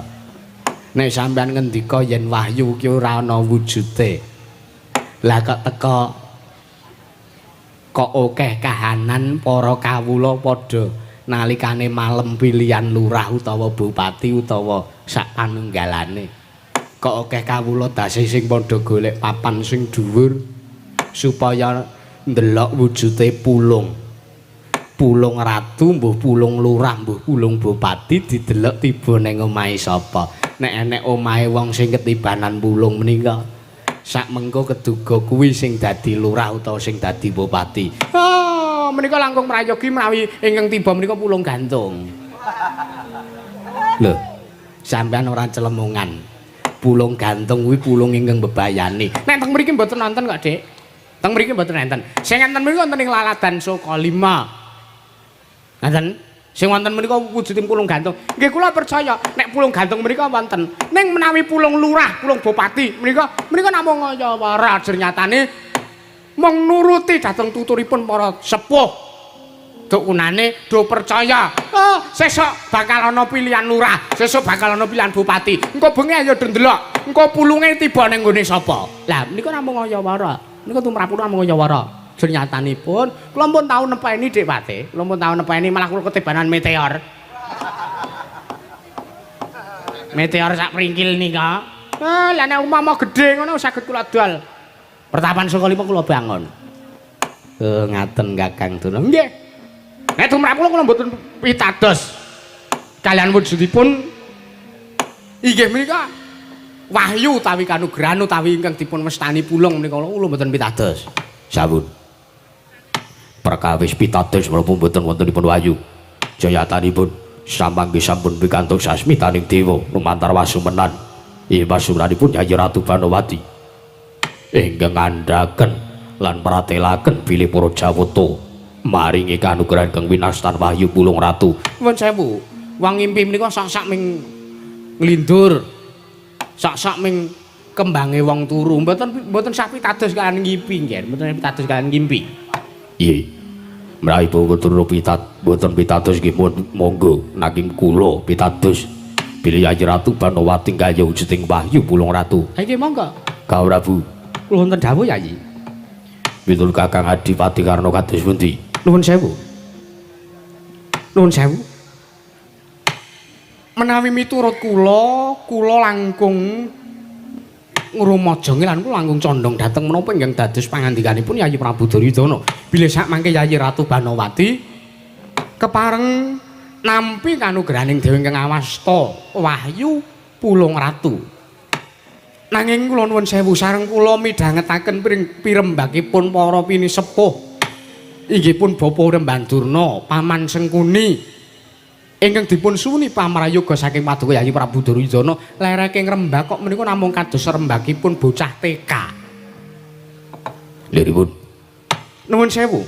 Speaker 2: Nek sampeyan ngendika yen wahyu ki ora ana wujude. Lah kok teka kok akeh kahanan para kawula padha nalikane malem pilihan lurah utawa bupati utawa sak panunggalane. Kok akeh kawula dase sing padha golek papan sing dhuwur supaya ndelok wujude pulung. Pulung ratu, mbuh pulung lurah, mbuh pulung bupati didelok tiba ning omahe sapa. Nek enek omahe wong sing ketibanan pulung menika sak mengko keduga kuwi sing dadi lurah utawa sing dadi bupati. Oh, menika langkung prayogi menawi ingkang tiba menika pulung gantung. Lho, sampean ora celemongan. Pulung gantung kuwi pulung ingkang bebayani. Nek teng mriki mboten nonton kok, Dik. Teng mriki mboten enten. Sing enten mriki wonten ing Laladan Sukalima. Ngaten? Sing wonten menika wujuding pulung gantung. Nggih kula percaya nek pulung gantung menika wonten. Ning menawi pulung lurah, pulung bupati menika menika namung ngayawara nyatane mung nuruti dhateng tuturipun para sepuh. Duk kunane do percaya. Oh, sesuk bakal ana pilihan lurah, sesuk bakal ana pilihan bupati. Engko bengi ayo do ndelok, engko pulunge tiba ning nggone sapa. Lah menika namung ngayawara. Menika tumrap kula namung ngayawara. Nyatanipun kula pun tau nepeni Dik Pate, kula pun tau nepeni malah kula ketibanan meteor. Meteor sak pringkil nika. Lah nek umpama gedhe ngono saged kula dol. Pertapan Sukalima kula bangun. Ngaten Kakang Durna. Nggih. Nek tumrap kula kula mboten pitados kaliyan wujudipun inggih menika wahyu utawi kanugrahan utawi ingkang dipun wastani pulung menika kula mboten pitados.
Speaker 1: Sampun. Perkawis pitados menapa mboten wontenipun wahyu. Jayatanipun samangke sampun pikantuk sasmitaning dewa lumantar wasumenan. Ing wasumenanipun Yayi Ratu Banowati ingkang ngandhaken lan pratelaken bilih para Jawata maringi kanugrahan kang winastan wahyu pulung ratu.
Speaker 2: Nuwun sewu, wong ngimpi menika sak-sak ming nglindur. Sak-sak ming kembange wong turu. Mboten mboten sah pitados kaliyan ngimpi nggih, mboten pitados kaliyan ngimpi.
Speaker 1: Nggih. Menawi boten pitat, mboten pitados nggih monggo nanging kula pitados bilih Yayi Ratu Banowati gayuh wujuding wahyu pulung ratu.
Speaker 2: Ha nggih monggo.
Speaker 1: Kang Prabu,
Speaker 2: kula wonten dawuh Yayi.
Speaker 1: Miturut Kakang Adipati Karna kados pundi?
Speaker 2: Nuwun sewu. Nuwun sewu. Menawi miturut kula, kula langkung ngrumajangi lan kula langkung condong dhateng menapa ingkang dados pangandikanipun Yayi Prabu Duryudana. Bilih sak mangke Yayi Ratu Banowati kepareng nampi kanugrahaning dewa ingkang awasta wahyu pulung ratu. Nanging kula nuwun sewu sareng kula midhangetaken pirembakipun para pinisepuh. Inggih pun Bapak Rembandurna, Paman Sengkuni. Ingkang dipun suwuni pamrayoga saking Paduka Yayi Prabu Duryudana lereke ngrembak kok menika namung kados rembakipun bocah TK.
Speaker 1: Liripun.
Speaker 2: Nuwun sewu.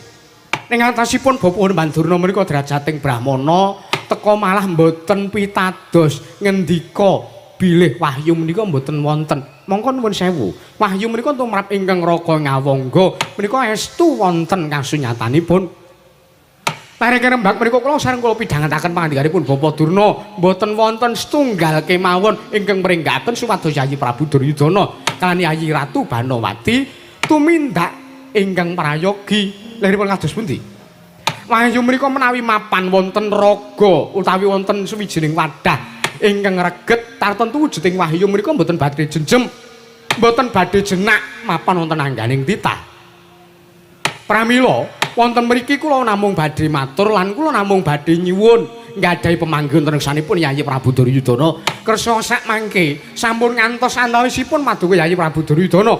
Speaker 2: Ning atasipun Bapak Bandurna menika derajating Brahmana teka malah mboten pitados ngendika bilih wahyu menika mboten wonten. Mongko nuwun sewu. Wahyu menika tumrap ingkang Raka Ngawangga menika estu wonten kasunyatanipun. Lereke rembak menika kula sareng kula pidhangetaken pangandikanipun Bapak Durna mboten wonten setunggal kemawon ingkang mringgaken supados Yayi Prabu Duryudana kaliyan Yayi Ratu Banowati tumindak ingkang prayogi. Liripun kados pundi? Wahyu menika menawi mapan wonten raga utawi wonten suwijining wadah ingkang reget tartentu wujuding wahyu menika mboten badhe jenjem, mboten badhe jenak mapan wonten angganing titah. Pramila wonten mriki kula namung badhe matur lan kula namung badhe nyuwun nggadahi pemanggihan wonten Yayi Prabu Duryudana kersa sak mangke sampun ngantos antawisipun Paduka Yayi Prabu Duryudana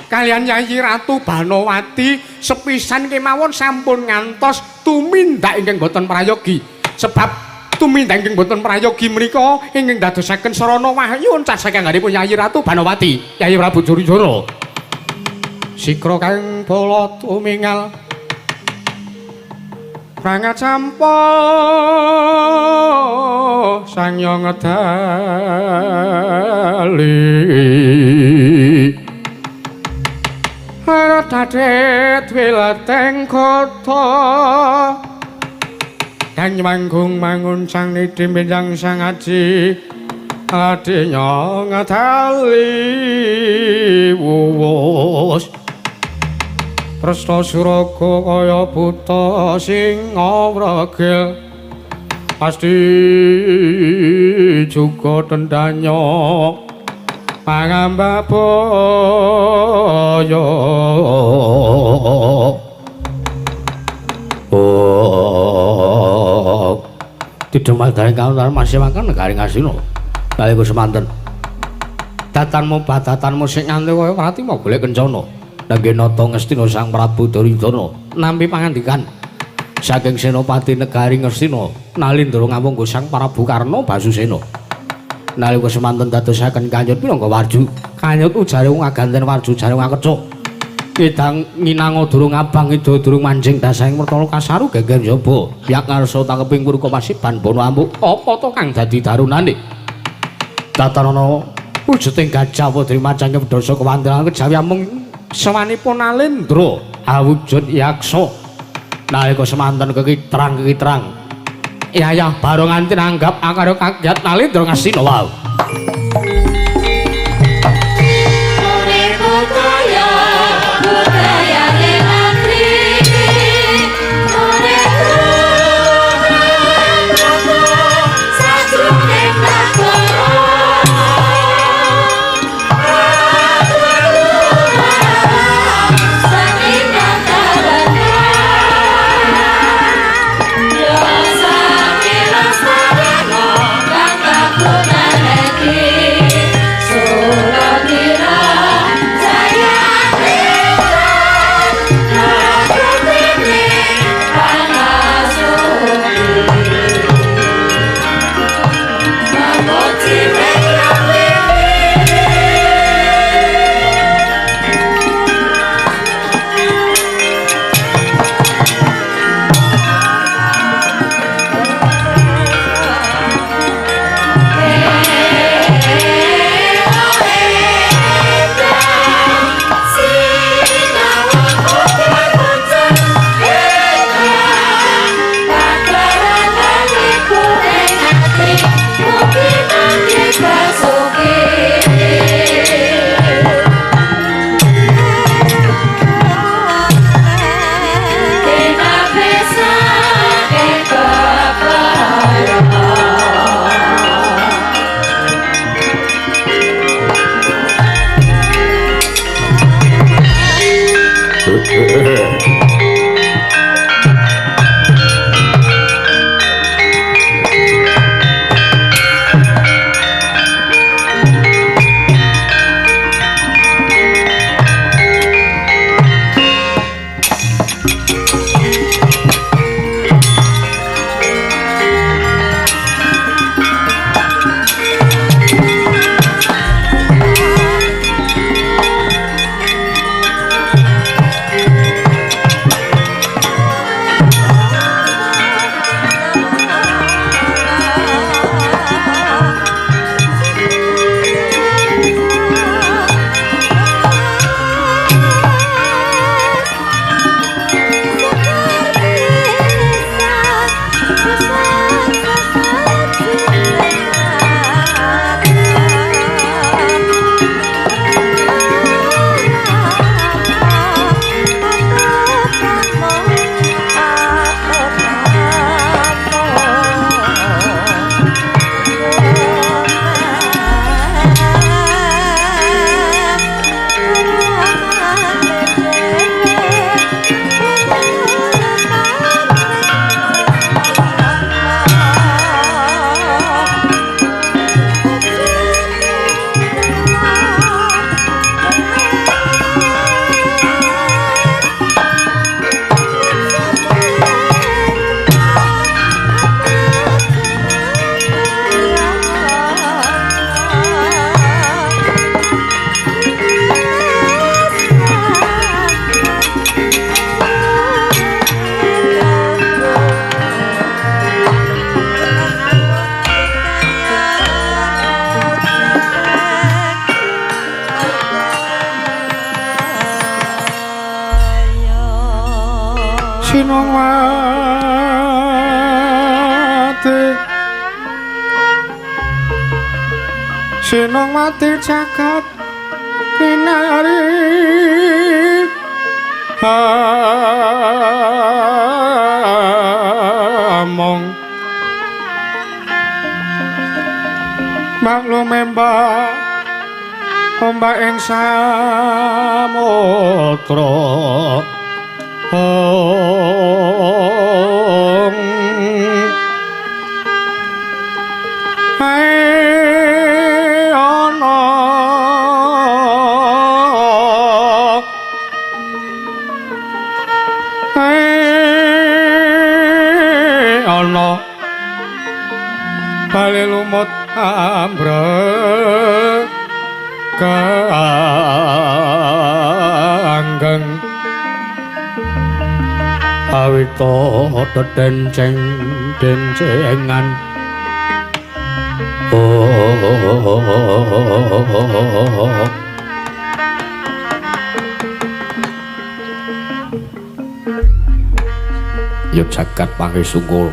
Speaker 2: kaliyan Yayi Ratu Banowati sepisan kemawon sampun ngantos tumindak ingkang boten prayogi. Sebab tumindak ingkang boten prayogi menika ingkang dadosaken sarana wahyu encas saking anggenipun Yayi Ratu Banowati Yayi Prabu Duryudana. Sikra kang bala tumingal prangacampa sang yang ngedali Radadit wileteng kota dan manggung mangun sang niti benjang sang aji adinya ngedali wuwus Presta suraga kaya buta sing ngwregil pasti juga tendanya pangambak boyo.
Speaker 1: Oh, tidak dari kawan masih makan negari ngasino. Balik semanten.
Speaker 2: Datanmu badatanmu sing nganti kaya Pratima golek kencana.
Speaker 1: Nangge nata Ngastina Sang Prabu Duryudana
Speaker 2: nampi pangandikan
Speaker 1: saking Senopati Negari Ngastina Nalindra Ngawangga Sang Prabu Karna Basusena. Nalika semanten dadosaken kanyut minangka warju. Kanyut ujare wong aganten warju jare wong akeca. Kidang nginanga durung abang ida durung manjing dasahing mertala kasaru geger jaba. Yak ngarsa tangkeping purka pasiban bono amuk apa to kang dadi darunane. Tatanana wujuding gajah putri macange wedhasa kewantenan kejawi amung
Speaker 2: sewanipun Nalendra
Speaker 1: awujud yaksa. Nalika semanten kekitrang-kekitrang yayah baro nganti nanggap akaro kagiat Nalendra Ngastina wau.
Speaker 4: Thank you.
Speaker 2: Sinongmati jagat kinari among maklum mbak ombak ing samudra ae ana ae ana bali lumut ambrek kanggeng
Speaker 3: awita dedenceng dencengan
Speaker 1: Yuk jagat pangesungkul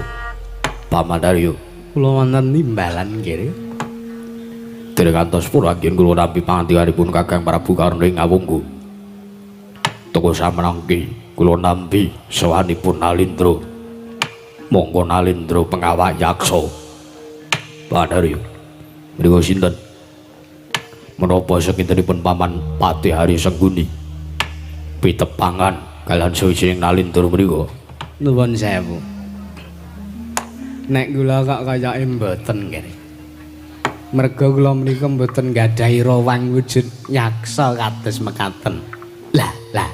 Speaker 1: Paman Daryo
Speaker 2: kula wonten nimbalan nggih.
Speaker 1: Dereng kantos pura anggen kula nampi pangandikanipun Kakang Prabu Karna ing Awunggu. Toko samrangki kula nampi sowanipun Nalindra. Monggo Nalindra pengawak yaksa. Pak Daryo, mriku sinten? Menapa sakintenipun Paman Patih Hari Sengguni pitepangan kalian sawijining Nalindra mriku?
Speaker 2: Nuwun sewu. Nek kula kok kayake mboten nggih. Merga kula menika mboten nggadahi rawang wujud yaksa kados mekaten. Lah, lah.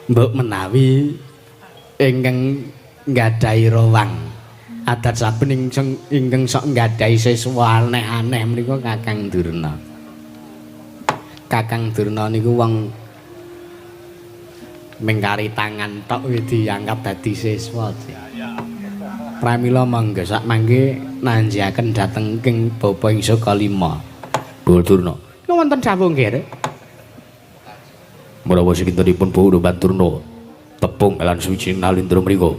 Speaker 2: Mbok menawi ingkang nggadahi rawang adat saben ingkang sok nggadahi siswa aneh-aneh menika Kakang Durna. Kakang Durna niku wong mengkari tangan tok wis diangkat dadi siswa. Pramila monggo sak mangke nanjiaken dhateng ing Bapa ing Sukalima.
Speaker 1: Bu Durna.
Speaker 2: Wonten dawuh nggih.
Speaker 1: Menawa sakintenipun Bu Durna tepung lan suci Nalindra mriku.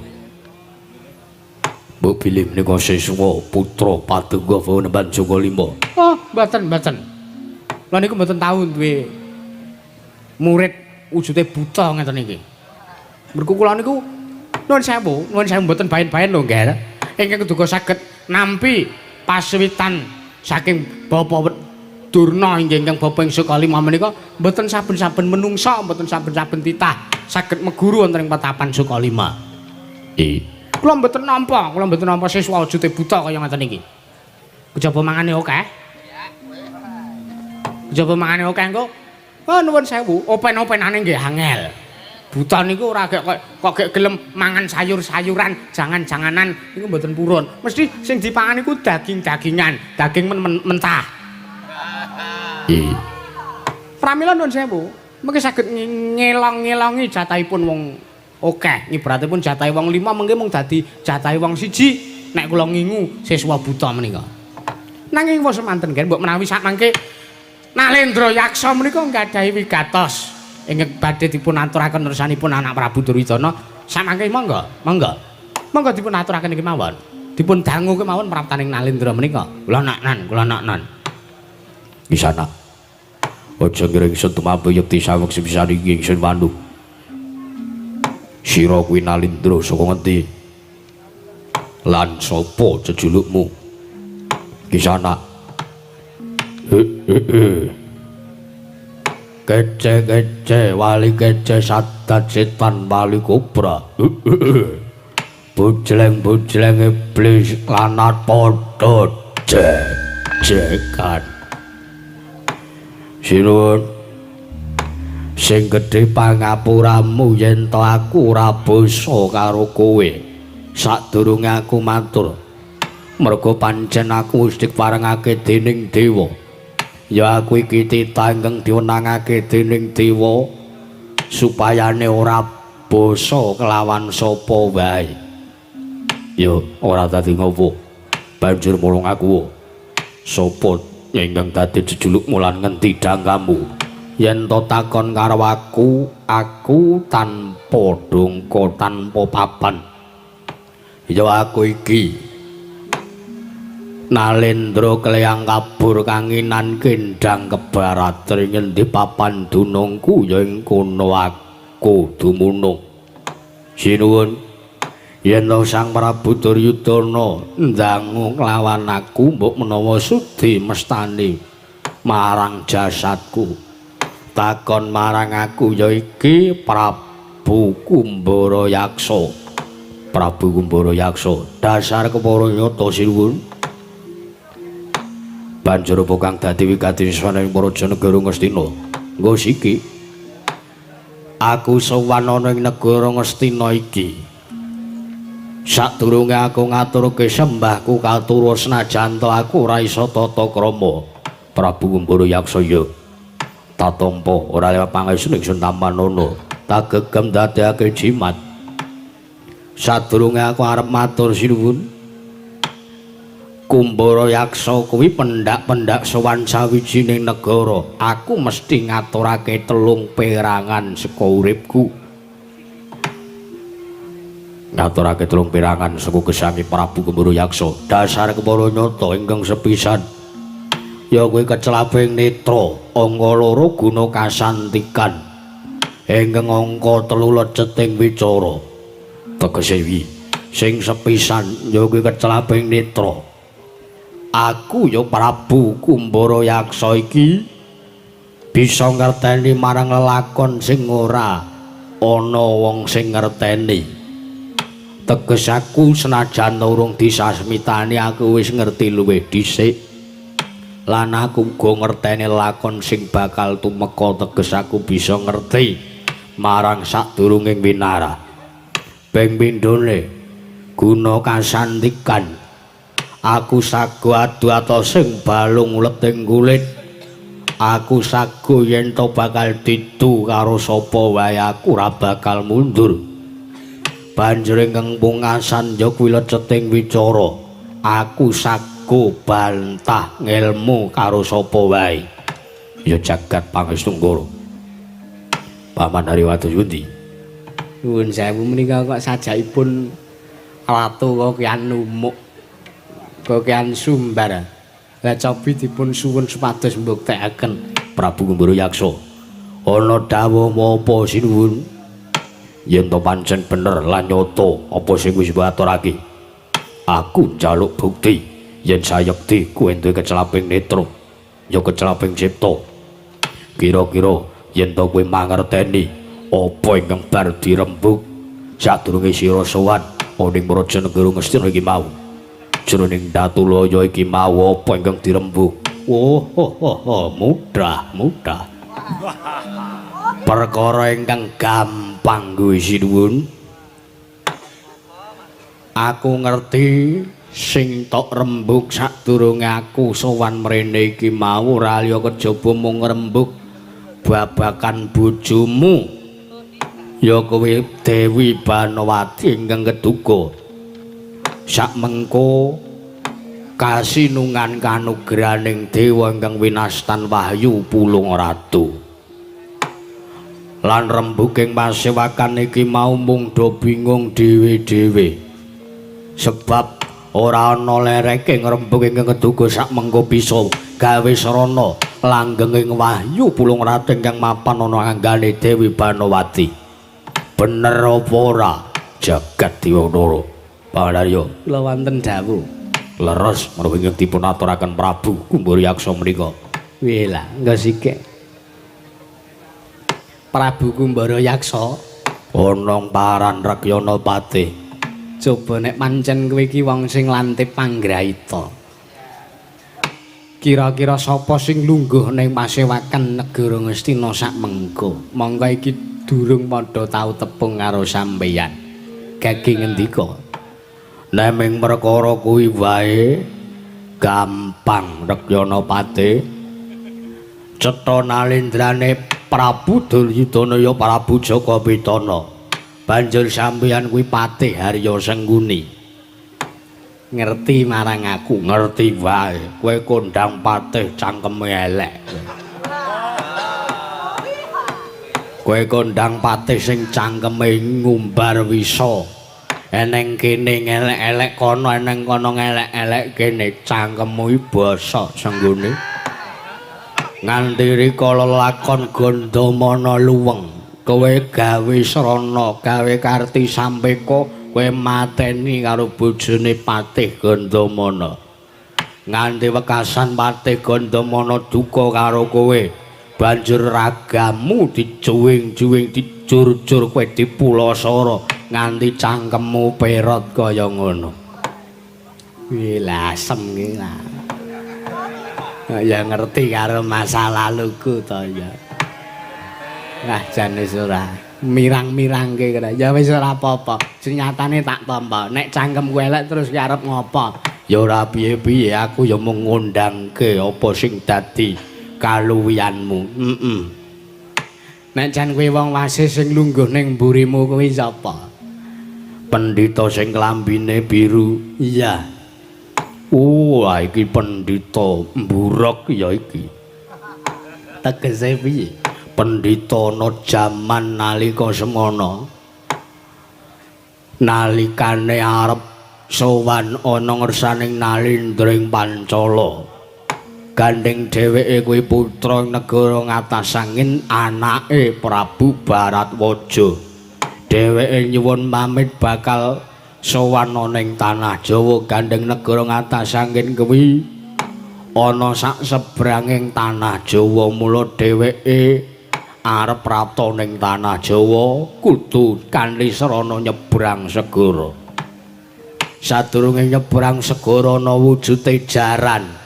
Speaker 1: Mbok bilih menika siswa putra Paduka Panembahan Sukalima.
Speaker 2: Oh, mboten, mboten. Lha niku mboten tau duwe murid wujude buta ngeten iki. Mergo kula niku nuwun sewu mboten baen-baen lho nggih. Ingkang duka saged nampi paswitan saking Bapak Durna ingkang Bapa ing Sukalima menika mboten saben-saben menungsa, mboten saben-saben titah saged meguru wonten ing petapan Sukalima.
Speaker 1: Nggih.
Speaker 2: Kula mboten nampa, kula mboten nampa siswa wujude buta kaya ngeten iki. Kejaba mangane akeh. Kejaba mangane akeh engko. Oh nuwun sewu, open-openane nggih angel. Buta niku ora gek kok gek gelem mangan sayur-sayuran, jangan-janganan niku mboten purun. Mesti sing dipangan niku daging-dagingan, daging mentah.
Speaker 1: Nggih.
Speaker 2: Pramila nuwun sewu, mengke saged ngelong-ngelongi jatahipun wong akeh. Ibaratipun jatahe wong 5 mengke mung dadi jatahe wong 1 nek kula ngingu siswa buta menika. Nanging wis semanten nggih, mbok menawi sak mangke Nalendra Yaksa menika nggadahi wigatos ingkang badhe dipun aturaken nersanipun anak Prabu Duryudana. Samangke monggo, monggo. Monggo dipun aturaken iki mawon. Dipun dangu kemawon praptaning Nalendra menika. Kula naknan, kula naknan.
Speaker 1: Kisana. Aja ngiring ingsun tumampu yekti saweg sepisan iki ingsun mandu. Sira kuwi Nalindra saka ngendi? Lan sapa jejulukmu? Kisana. Kece-kece wali kece sadat setan wali kobra. Bujleng-bujleng iblis lanat padha jejekan. Sinuwun sing gedhe pangapuramu yen to aku ora basa karo kowe. Sadurunge aku matur, merga pancen aku wis diparengake dening dewa. Ya aku iki titah ingkang diwenangake dening dewa supayane ora basa kelawan sapa wae. Ya ora dadi ngopo. Banjur mulung aku sapa ingkang dadi jejulukmu lan ngendi dangkamu? Yen to takon karo aku, aku tanpa dongko tanpa papan. Ya aku iki Nalendra kleyang kabur kanginan kendang kebarat ngendi papan dunungku ya ing kono aku dumunung. Sinuwun yen to Sang Prabu Duryudana ndangu nglawan aku mbok menawa sudi mestani marang jasadku. Takon marang aku ya iki Prabu Kumbara Yaksa. Prabu Kumbara Yaksa dasar kepara nyata sinuwun. Banjur apa kang dadi wigati swaning para negara Ngastina? Nggo siki. Aku sowan ana ing negara Ngastina iki. Sadurunge aku ngaturke sembahku katura senajan to aku ora iso tata krama. Prabu Kumbara Yaksa ya. Tatampa ora lewat pangestu ingsun tampanana. Tak gegem dadekake jimat. Sadurunge aku arep matur sinuwun. Kumbara Yaksa kuwi pendak-pendak sowan sawijining negara. Aku mesti ngaturake telung perangan saka uripku. Ngaturake telung perangan saka gesange Prabu Kumbara Yaksa. Dasar kepara nyata ingkang sepisan ya kuwi kecelaping netra, angka loro guna kasantikan, ingkang angka telu leceting wicara. Tegese wi sing sepisan ya kuwi kecelaping netra. Aku ya Prabu Kumbara Yaksa iki bisa ngerteni marang lelakon sing ora ana wong sing ngerteni. Teges aku senajan urung disasmitani aku wis ngerti luwih dhisik. Lan aku uga ngerteni lakon sing bakal tumeka, teges aku bisa ngerti marang sadurunging winarah. Ping pindhone guna kasantikan. Aku sago adu atosing balung uleting kulit. Aku sago yen to bakal didu karo sapa wae aku ora bakal mundur. Banjur ingkang pungasan ya kuwi leceting wicara. Aku sago bantah ngelmu karo sapa wae. Ya jagat pangestu Nggara. Paman Hariwatu pundi?
Speaker 2: Nuwun sewu menika kok sajakipun ratu kakean numuk. Kakean sumbar. Lah cobi dipun suwun supados mbuktekaken.
Speaker 1: Prabu Kumbara Yaksa. Ana dawuh apa sinuwun? Yen to pancen bener lan nyata apa sing wis mbok aturake. Aku njaluk bukti yen sayekti kowe duwe kecelaping netra, ya kecelaping cipta. Kira-kira yen to kowe mangerteni apa ingkang bar dirembug sadurunge sira sowan ana ing Praja Negara Ngastina iki mau. Jroning Datulaya iki mau apa ingkang dirembug? Oh, oh, oh, oh, mudah, mudah. Perkara ingkang gampang kuwi sinuwun. Aku ngerti sing tok rembug sadurunge aku sowan mrene iki mau ora liya kejaba mung ngrembug babakan bojomu. Ya kuwi Dewi Banowati ingkang keduga. Sakmengko kasinungan kanugrahaning dewa ingkang winastan wahyu Pulung Ratu. Lan rembuking pasewakan iki mau mung do bingung dhewe-dhewe. Sebab ora ana lereke ngrembug ingkang keduga sakmengko bisa gawe sarana langgenging wahyu Pulung Ratu ingkang mapan ana anggane Dewi Banowati. Bener apa ora? Jagat Dewa Nara. Pangarya
Speaker 2: kula wonten dawuh.
Speaker 1: Leres menawi ingkang dipun aturaken Prabu Kumbara Yaksa menika.
Speaker 2: Wih lah, engko sikik. Prabu Kumbara Yaksa
Speaker 1: ana paran Rekyana Patih.
Speaker 2: Coba nek pancen kowe iki wong sing lantip panggraita. Kira-kira sapa sing lungguh ning pasewakan negara Ngastina sak mengko? Mongko iki durung padha tau tepung karo sampeyan. Gage ngendika?
Speaker 1: Nek ming perkara kuwi wae gampang Rekyana Patih. Cetha nalendrane Prabu Duryudana ya Prabu Jaka Pitana. Banjur sampeyan kuwi Patih Harya Sengkuni.
Speaker 2: Ngerti marang aku?
Speaker 1: Ngerti wae. Kowe kondang patih cangkeme elek. Kowe kondang patih sing cangkeme ngumbar wisa.
Speaker 2: Eneng kene ngelek-elek kono, eneng kono ngelek-elek kene, cangkemmu iki bosok senggone. Nganti rikala lakon Gandamana luweng, kowe gawe srana, gawe karti sampeka, kowe mateni karo bojone Patih Gandamana. Nganti wekasan Patih Gandamana duka karo kowe, banjur ragamu dijuwing-juwing, dijur-jur kowe dipulasara nganti cangkemmu perot kaya ngono. Kuwi lasem ki lah. Ya ngerti karo masa laluku to ya. Wah jan wis ora mirang-mirangke kira. Ya wis ora apa-apa. Senyatane tak tampa. Nek cangkemku elek terus ki arep ngopo? Ya ora piye-piye, aku ya mung ngundangke apa sing dadi kaluwihanmu. Heeh. Nek jan kowe wong wasis sing lungguh ning mburimu kuwi sapa? Pendhita sing klambine biru. Iya. Wah, iki pendhita mburok ya iki. Tegese piye? Pendhita ana jaman nalika semana. Nalikane arep sowan ana ngersaning Nalindring Pancala. Gandeng dheweke kuwi putra negara Ngatasangin, anake Prabu Baratwaja. Dheweke nyuwun pamit bakal sowan ana ing tanah Jawa. Gandeng negara Ngatasangin kuwi ana sak sebranging tanah Jawa, mula dheweke arep prapta ning tanah Jawa kudu kanthi srana nyebrang segara. Sadurunge nyebrang segara ana wujute jaran.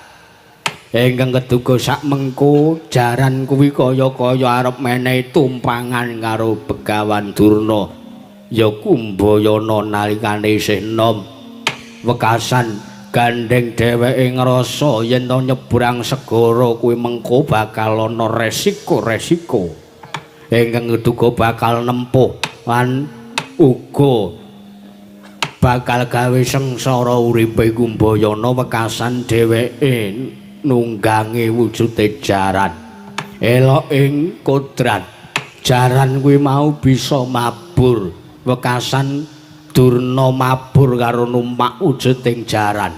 Speaker 2: Ingkang keduga sak mengko jaran kuwi kaya-kaya arep menehi tumpangan karo Begawan Durna ya Kumbayana nalikane isih enom. Wekasan gandeng dheweke ngrasa yen to nyebrang segara kuwi mengko bakal ana resiko-resiko ingkang keduga bakal nempuh lan uga bakal gawe sengsara uripe Kumbayana. Wekasan dheweke nunggangi wujude jaran. Elok ing kodrat jaran kuwi mau bisa mabur. Wekasan Durna mabur karo numpak wujuding jaran.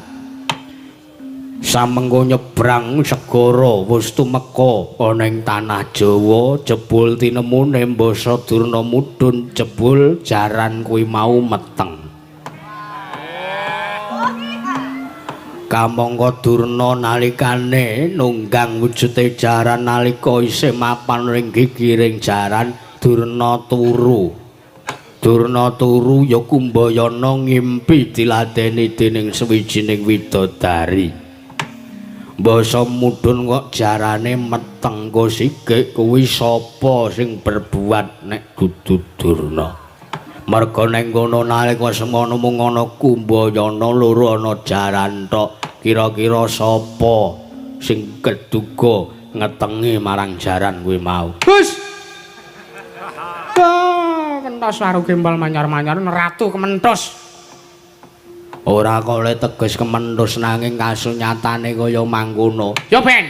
Speaker 2: Samengko nyebrang segara wis tumeka ana ing tanah Jawa, jebul tinemune mbasa Durna mudhun, jebul jaran kuwi mau meteng. Kamangka Durna nalikane nunggang wujude jaran nalika isih mapan ing gigiring jaran, Durna turu. Durna turu ya Kumbayana ngimpi diladeni dening sawijining widodari. Mbasa mudhun kok jarane meteng kosigek kuwi sapa sing berbuat nek dudu Durna. Merga neng kono nalika semono mung ana Kumbayana loro ana jaran tok. Kira-kira sapa sing keduga ngetengi marang jaran kuwi mau? Hus. Ah, kentos waru gembal manyar-manyar ratu kementhus. Ora kole teges kementhus nanging kasunyatane kaya mangkono. Ya ben.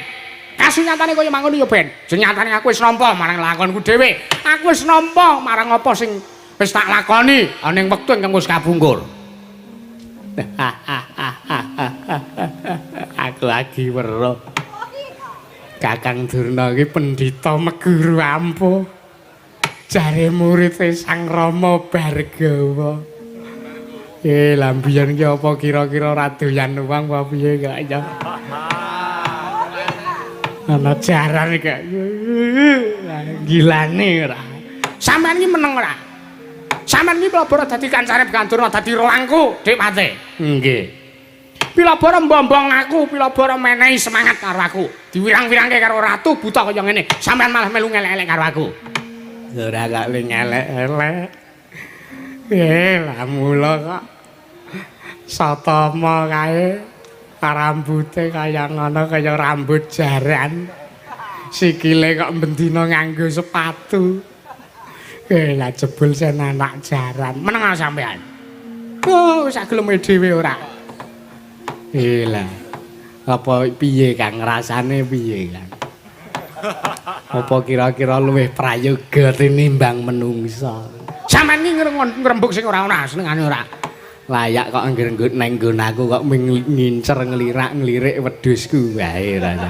Speaker 2: Kasunyatane kaya mangkono ya ben. Senyatane aku wis nampa marang lakonku dhewe. Aku wis nampa marang apa sing wis tak lakoni ana ing wektu ingkang wis kapungkur. Aku lagi weruh Kakang Durna iki pendhita meguru ampuh. Jare murite Sang Rama Bargawa. Lah mbiyen ki apa kira-kira ora doyan wong apa piye kok ya. Ana jaran kok. Gilane ora. Sampeyan iki meneng ora? Sampeyan iki pilabara dadi kancane Begawan Durna, dadi roangku, Dik Pate. Nggih. Pilabara mbombong aku, pilabara menehi semangat karo aku. Diwirang-wirangke karo ratu buta kaya ngene. Sampeyan malah melu ngelek-elek karo aku. Ora kok ngelek-elek. Lah mula kok Satama kae rambute kaya ngono kaya rambut jaran. Sikile kok bendina nganggo sepatu. Lah jebul sen anak jaran. Meneng sampean. Oh, sak geleme dhewe ora. Lah. Apa piye Kang rasane piye Kang? Apa kira-kira luwih prayoga tinimbang menungsa? Sampeyan iki ngrembug sing ora-ora senengane ora. Layak kok angger neng nggon aku kok ngincer nglirak-nglirik wedhusku wae rasa.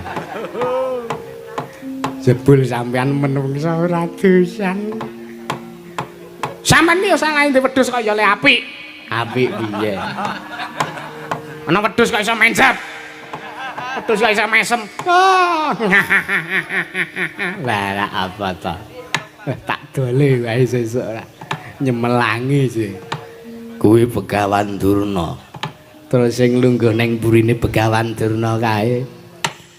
Speaker 2: Jebul sampean menungso ora dosan. Sampean ki ya salah ndek wedhus kaya le apik. Apik piye? Ana wedhus kok iso menjap. Wedhus kok iso mesem. Oh. Lah apa ta? Tak dole wae sesuk ora. Nyemelangi sih.
Speaker 1: Kuwi Begawan Durna.
Speaker 2: Terus sing lungguh ning burine Begawan Durna kae.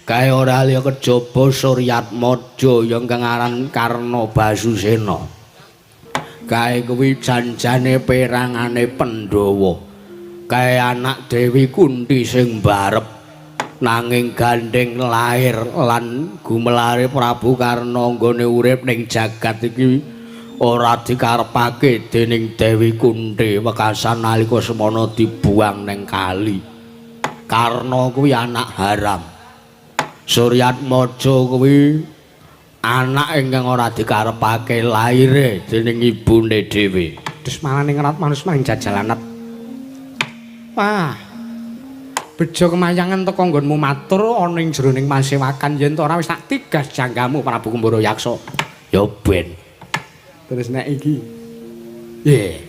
Speaker 1: Kae ora liya kejaba Suryatmaja ya ingkang aran Karna Basusena. Kae kuwi janjane perangane Pandhawa. Kae anak Dewi Kunti sing mbarep. Nanging gandeng lair lan gumelare Prabu Karna nggone urip ning jagat iki ora dikarepake dening Dewi Kunti wekasan nalika semana dibuang ning kali. Karna kuwi anak haram. Suryatmaja kuwi anak ingkang ora dikarepake laire dening ibune dhewe.
Speaker 2: Terus malah ning rat manus maring jajalanat. Wah. Bejo kemayangan teko nggonmu matur ana ing jroning masewakan yen to ora wis tak tigas janggamu Prabu Kumbara Yaksa.
Speaker 1: Ya ben.
Speaker 2: Terus nek iki.
Speaker 1: Ye.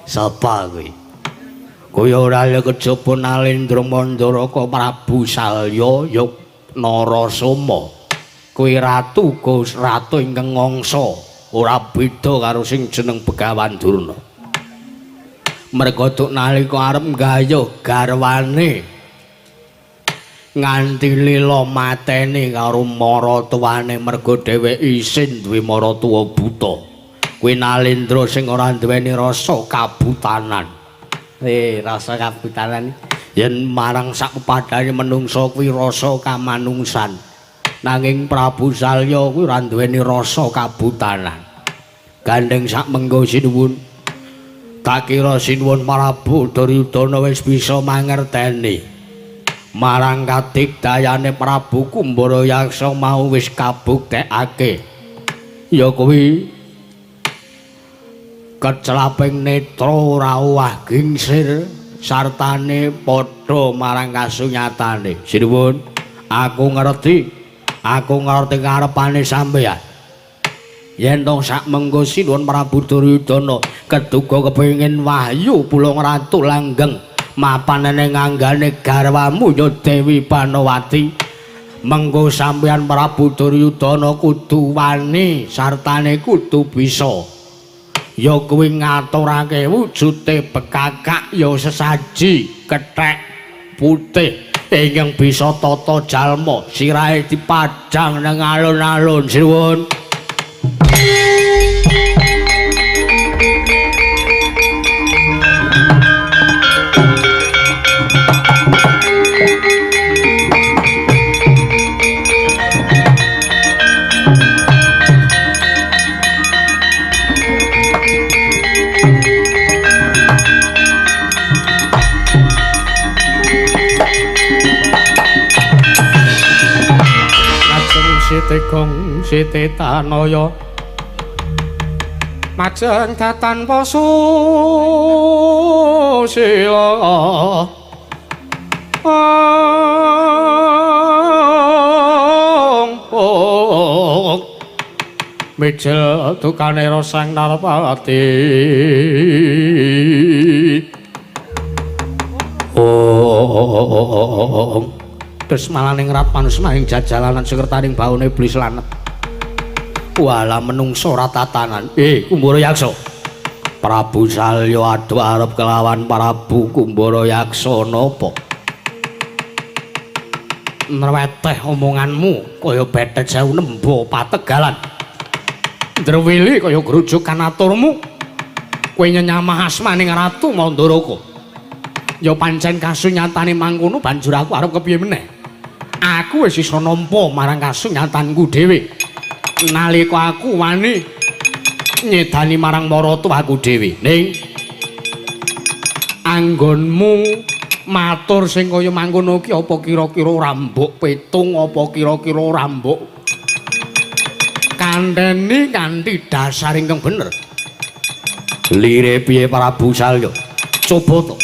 Speaker 1: Sapa kuwi? Kuwi ora liya kejaba Nalendra Mandaraka Prabu Salya ya Narasoma. Kuwi ratu Gus ratu ingkang ngangsa ora beda karo sing jeneng Begawan Durna. Merga duk nalika arep nggayuh garwane nganti lila mateni karo maratuwane merga dheweke isin duwe maratuwa buta. Kuwi Nalendra sing ora duweni rasa kabutanan.
Speaker 2: Rasa kabutanan
Speaker 1: yen marang sak pepadane menungsa kuwi rasa kamanungsan. Nanging Prabu Salya kuwi ora duweni rasa kabutanan. Gandeng sak mengko sinuwun. Tak kira sinuwun Prabu Duryudana wis bisa mangerteni. Marang kadigdayane Prabu Kumbara Yaksa mau wis kabuktekake. Ya kuwi kecelaping netra ora owah gingsir sartane padha marang kasunyatane. Sinuwun, aku ngerti. Aku ngerti karepane sampeyan. Yen to sak mengko sinuwun Prabu Duryudana keduga kepengin wahyu Pulung Ratu langgeng mapan ning anggane garwamu ya Dewi Banowati. Mengko sampeyan Prabu Duryudana kudu wani sartane kudu bisa. Ya kuwi ngaturake wujude bekakak ya sesaji kethek putih ingkang bisa tata jalma sirahe dipajang nang alun-alun. Sinuwun.
Speaker 2: Siti Gong Siti Tanaya majeng datan pasusila ong mijil dukane Sang Narpati.
Speaker 1: Ong
Speaker 2: terus malah ning rat manusma ing jajalanan sekretaring baune iblis lanet.
Speaker 1: Walah menungso ora tatanan. Kumbara Yaksa. Prabu Salya adu arep kelawan Prabu Kumbara Yaksa napa?
Speaker 2: Nrweteh omonganmu kaya bethet sewu nembo pategalan. Ndrewili kaya grujukan aturmu. Kowe nyenyamah asmaning Ratu Mandaraka. Ya pancen kasunyatane mangkono banjur aku arep kepiye meneh? Aku wis iso nampa marang kasunyatanku dhewe. Nalika aku wani nyedani marang maratuwaku dhewe. Ning anggonmu matur sing kaya mangkono ki apa kira-kira ora mbok petung, apa kira-kira ora mbok kandhani kanthi dasar ingkang bener.
Speaker 1: Lire piye Prabu Salya?
Speaker 2: Coba to.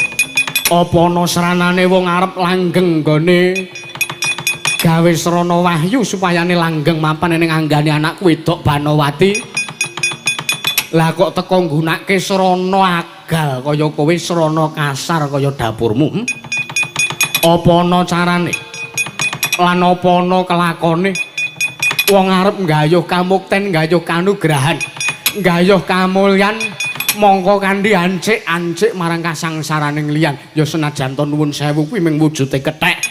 Speaker 2: Apa ana sranane wong arep langgeng nggone gawe srana wahyu supayane langgeng mapan ning anggane anakku wedok Banowati. Lah kok teko nggunake srana agal kaya kowe, srana kasar kaya dapurmu? Apa ana carane? Lan apa ana kelakone? Wong arep nggayuh kamukten, nggayuh kanugrahan, nggayuh kamulyan, mongko kanthi ancik-ancik marang kasangsaraning liyan. Ya senajan to nuwun sewu kuwi mung wujude kethek.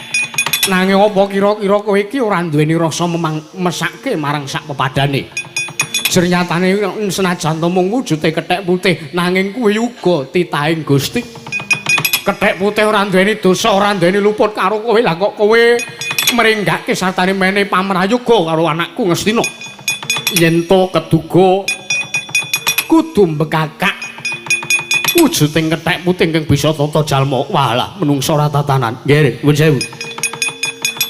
Speaker 2: Nanging apa kira-kira kowe iki ora duweni rasa mesake marang sak pepadane? Jernyatane senajan to mung wujude kethek putih, nanging kuwi uga titahing Gusti. Kethek putih ora duweni dosa, ora duweni luput karo kowe. Lah kok kowe mringgake sartane mene pamrayoga karo anakku Ngastina? Yen to keduga kudu mbekakak wujuding kethek putih ingkang bisa tata jalma. Walah, menungsa ora tatanan. Nggih, nuwun sewu.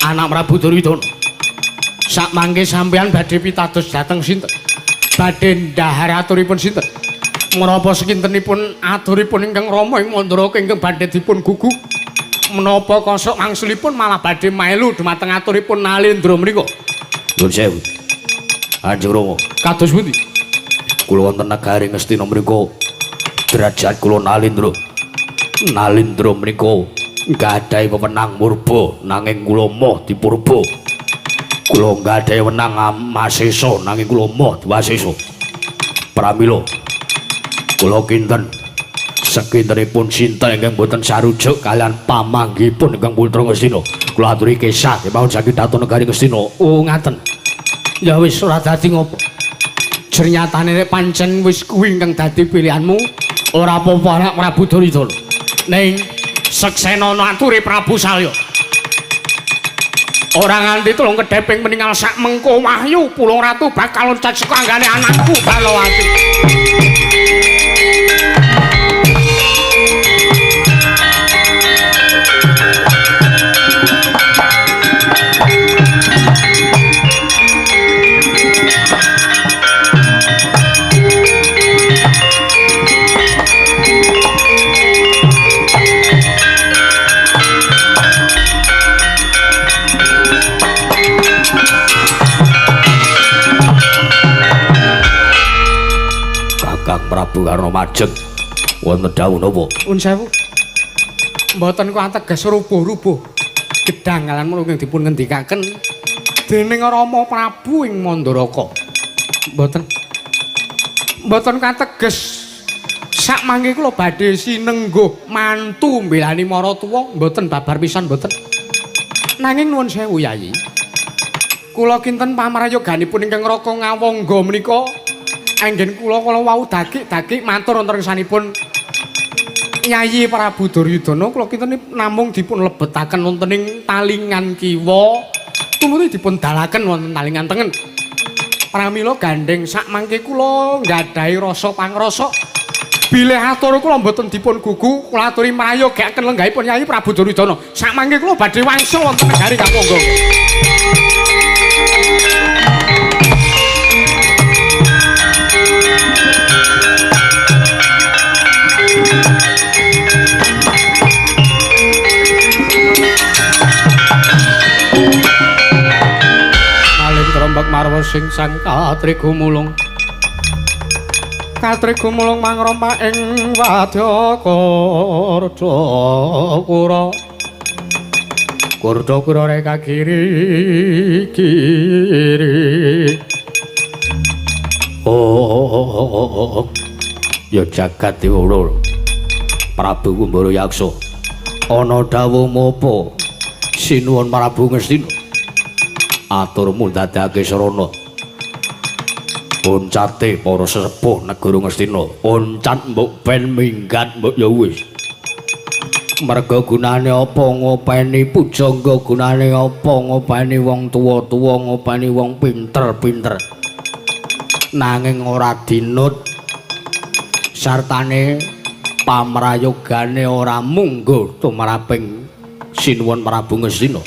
Speaker 2: Anak Prabu Duryudana, sak mangke sampeyan badhe pitados dhateng sinten? Badhe ndhahar aturipun sinten? Menapa sekintenipun aturipun ingkang Rama ing Mandaraka ingkang badhe dipun gugu? Menapa kosok wangsulipun malah badhe melu dumateng aturipun Nalendra menika?
Speaker 1: Nuwun sewu. Kanjeng Rama,
Speaker 2: kados pundi?
Speaker 1: Kula wonten negari Ngastina menika derajat kula Nalendra. Nalendra menika nggadahi wewenang murba nanging kula moh dipurba. Kula nggadahi wenang masesa nanging kula moh diwasesa. Pramila kula kinten sekintenipun sinten ingkang boten sarujuk kalian pamanggihipun ingkang putra Ngastina. Kula aturi kesah kemawon saking dhateng negari Ngastina.
Speaker 2: Oh, ngaten. Ya wis ora dadi ngopo. Jernyatane nek pancen wis kuwi ingkang dadi pilihanmu, ora apa-apa anak Prabu Duryudana. Ning seksenono ature Prabu Salya. Ora nganti tulung kedheping meninggal sak mengko wahyu Pulung Ratu bakal loncat saka anggane anakku Banowati.
Speaker 1: Kakang Prabu Karna Majeng, wonten dawuh napa?
Speaker 2: Nuwun sewu. Mboten kok ateges rubuh-rubuh gedang kalian menika ingkang dipun ngendikaken dening Rama Prabu ing Mandaraka. Mboten. Mboten kateges sak mangke kula badhe sinengguh mantu mbelani maratuwa, mboten babar pisan mboten. Nanging nuwun sewu Yayi. Kula kinten pamrayoganipun ingkang Raka Ngawangga menika anggen kula kala wau dagik-dagik matur wonten ngersanipun Yayi Prabu Duryudana, kula kinten namung dipun lebetaken wonten ing talingan kiwa, tumuli dipun dalaken wonten talingan tengen. Pramila gandheng sak mangke kula nggadahi rasa pangrasa bilih atur kula mboten dipun gugu, kula aturi mrayogakaken lenggahipun Yayi Prabu Duryudana. Sak mangke kula badhe wangsul wonten negari Kapangga. Nalendra mbek marwa sing sang katrigumulung. Katrigumulung mangrompak ing wadya Kurdakura. Kurdakura reka kiri kiri.
Speaker 1: Oh, ya jagat dewa Prabu Kumbara Yaksa. Ana dawuh apa? Sinuwun Prabu Ngastina. Aturmu ndadekake srana. Oncate para sesepuh negara Ngastina. Oncat mbok ben minggat mbok ya wis. Merga gunane apa ngopeni pujangga, gunane apa ngopeni wong tuwa-tuwa, ngopeni wong pinter-pinter. Nanging ora dinut sartane pamrayogane ora mungguh tumraping Sinuwun Prabu Ngastina.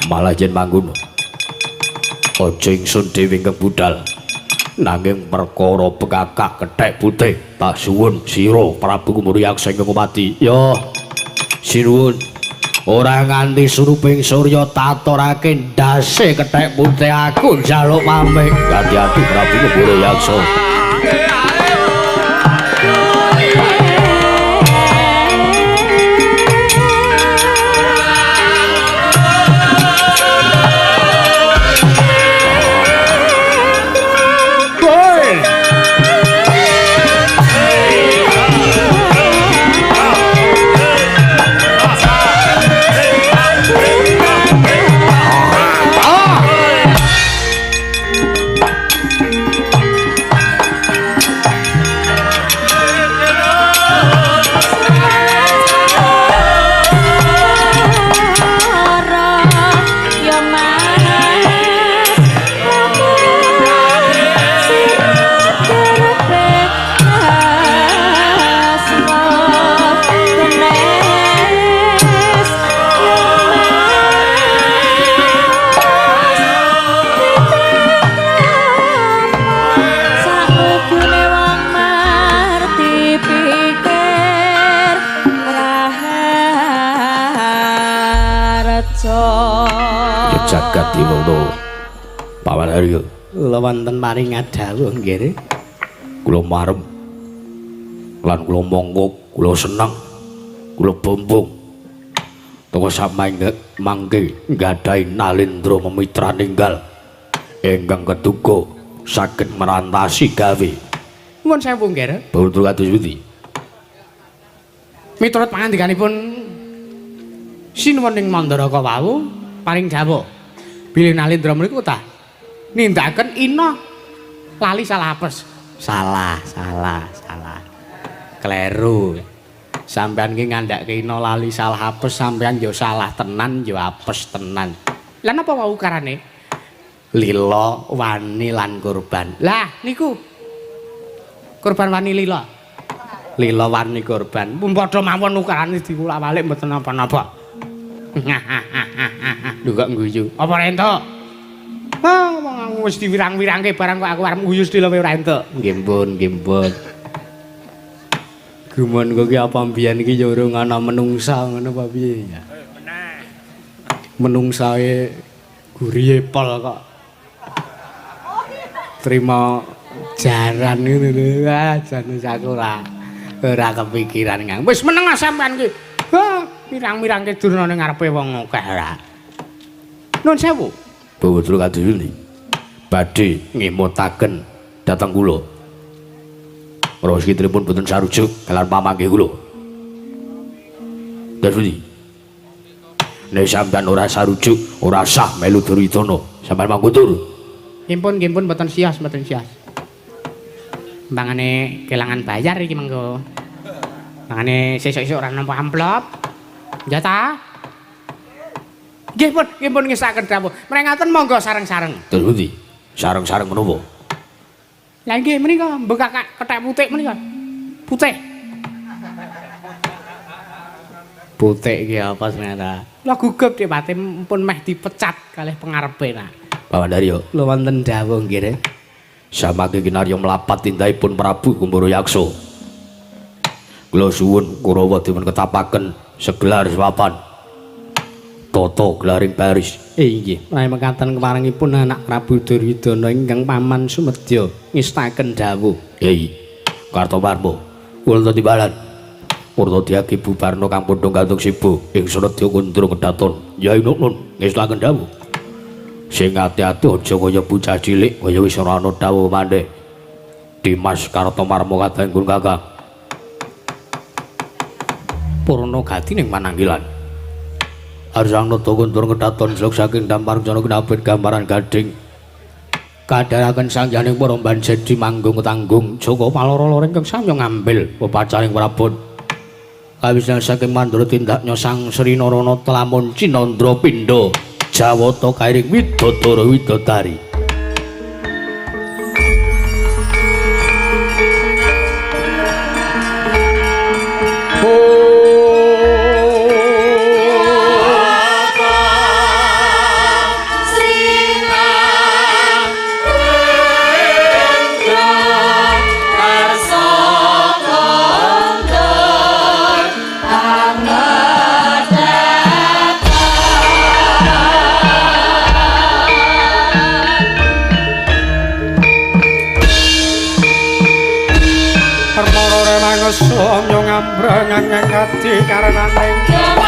Speaker 1: Malah yen mangkono aja ingsun dhewe ingkang budal, Nanging perkara bekakak kethek putih tak suwun sira Prabu Kumurayaksa ingkang Ngumati. Ya sinuwun. Ora nganti suruping surya tatorake ndase kethek putih aku njaluk pamit. Ati-ati Prabu Kumurayaksa. Jagat diwono. Paman Haryo.
Speaker 2: Kula wonten paring dawuh nggih.
Speaker 1: Kula marem lan kula monggo, kula seneng, kula bombong. Toko samangke mangke nggadahi Nalendra memitra ninggal ingkang keduga saged merantasi gawe.
Speaker 2: Nuwun sewu nggih.
Speaker 1: Batur kados pundi?
Speaker 2: Miturut pangandikanipun sinuwun ing Mandaraka wau paring dawuh bilih Nalendra mriku ta nindakaken ina lali salah apes. Salah, salah, salah. Kleru. Sampeyan ki ngandhake ina lali salah apes, sampeyan ya salah tenan ya apes tenan. Lah napa wau ukarane? Lila, wani lan kurban. Lah niku kurban wani lila. Lila wani kurban. Pun padha mawon ukarane diwolak-walik mboten napa-napa. Lho kok ngguyu. Apa ora entuk? Ah, wong wis diwirang-wirangke barang kok aku arep ngguyu sedhela ora entuk. Nggih pun, nggih pun. Gumun kok ki apa mbiyen iki ya urung ana menungsa ngono apa piye ya? Menungsae gurihe pol kok. Trima jaran ngono lho. Ah, jan wis aku ora kepikiran ngang. Wis meneng sampean ki. Ah, mirang-mirangke durna ning ngarepe wong akeh ora. Nuwun sewu.
Speaker 1: Bawa kados pundi? Badhe ngemutaken dhateng kula. Roskitripun boten sarujuk kalian pamanggih kula. Terus pundi? Nek sampean ora sarujuk, ora sah melu Duryudana. Sampean mangkutur.
Speaker 2: Nggih pun boten sios, boten sios. Mbangane kelangan bayar iki mengko. Mangane sesuk-esuk ora nampa amplop. Ya ta? Nggih pun ngesaken dawuh. Mrengaten monggo sareng-sareng.
Speaker 1: Terus pundi? Sareng-sareng menapa?
Speaker 2: Lah nggih menika mbekak kethek putih menika. Putih. Putih iki apa sebenarnya? Lah gugup Depate pun meh dipecat kalih pengarepe ta.
Speaker 1: Paman Daryo,
Speaker 2: lho wonten dawuh nggih.
Speaker 1: Samangke kinarya mlapat tindahipun Prabu Kumbarayaksa. Kula suwun Kurawa dipun ketapaken segelar swapan. Tata gelaring baris.
Speaker 2: Inggih, menawi mekaten keparengipun anak Prabu Duryudana ingkang paman sumedya ngestaken dawuh.
Speaker 1: Hei, Kartomarma, kula timbalan. Purna diagi bubarna kang pundhung gantung sibu ing Sunedya Kundrung Kedaton. Yai Nunun ngestaken dawuh. Sing ati-ati aja kaya bocah cilik kaya wis ora ana dawuh maneh. Dimas Kartomarma kadanggun Kakang. Purna gati ning mananggilan. Arsang nata kuntur kedaton slok saking dampar jana kinabet gambaran gading. Kadharaken sangyaning para banjedi manggung tanggung Joko paloro-loro ingkang samya ngambil pepacaring prabon. Kawisnan saking mandura tindaknya Sang Sri Narana telamun Cinandra pindha Jawata kairing widodara widodari.
Speaker 4: Sri
Speaker 2: dadi karenaning.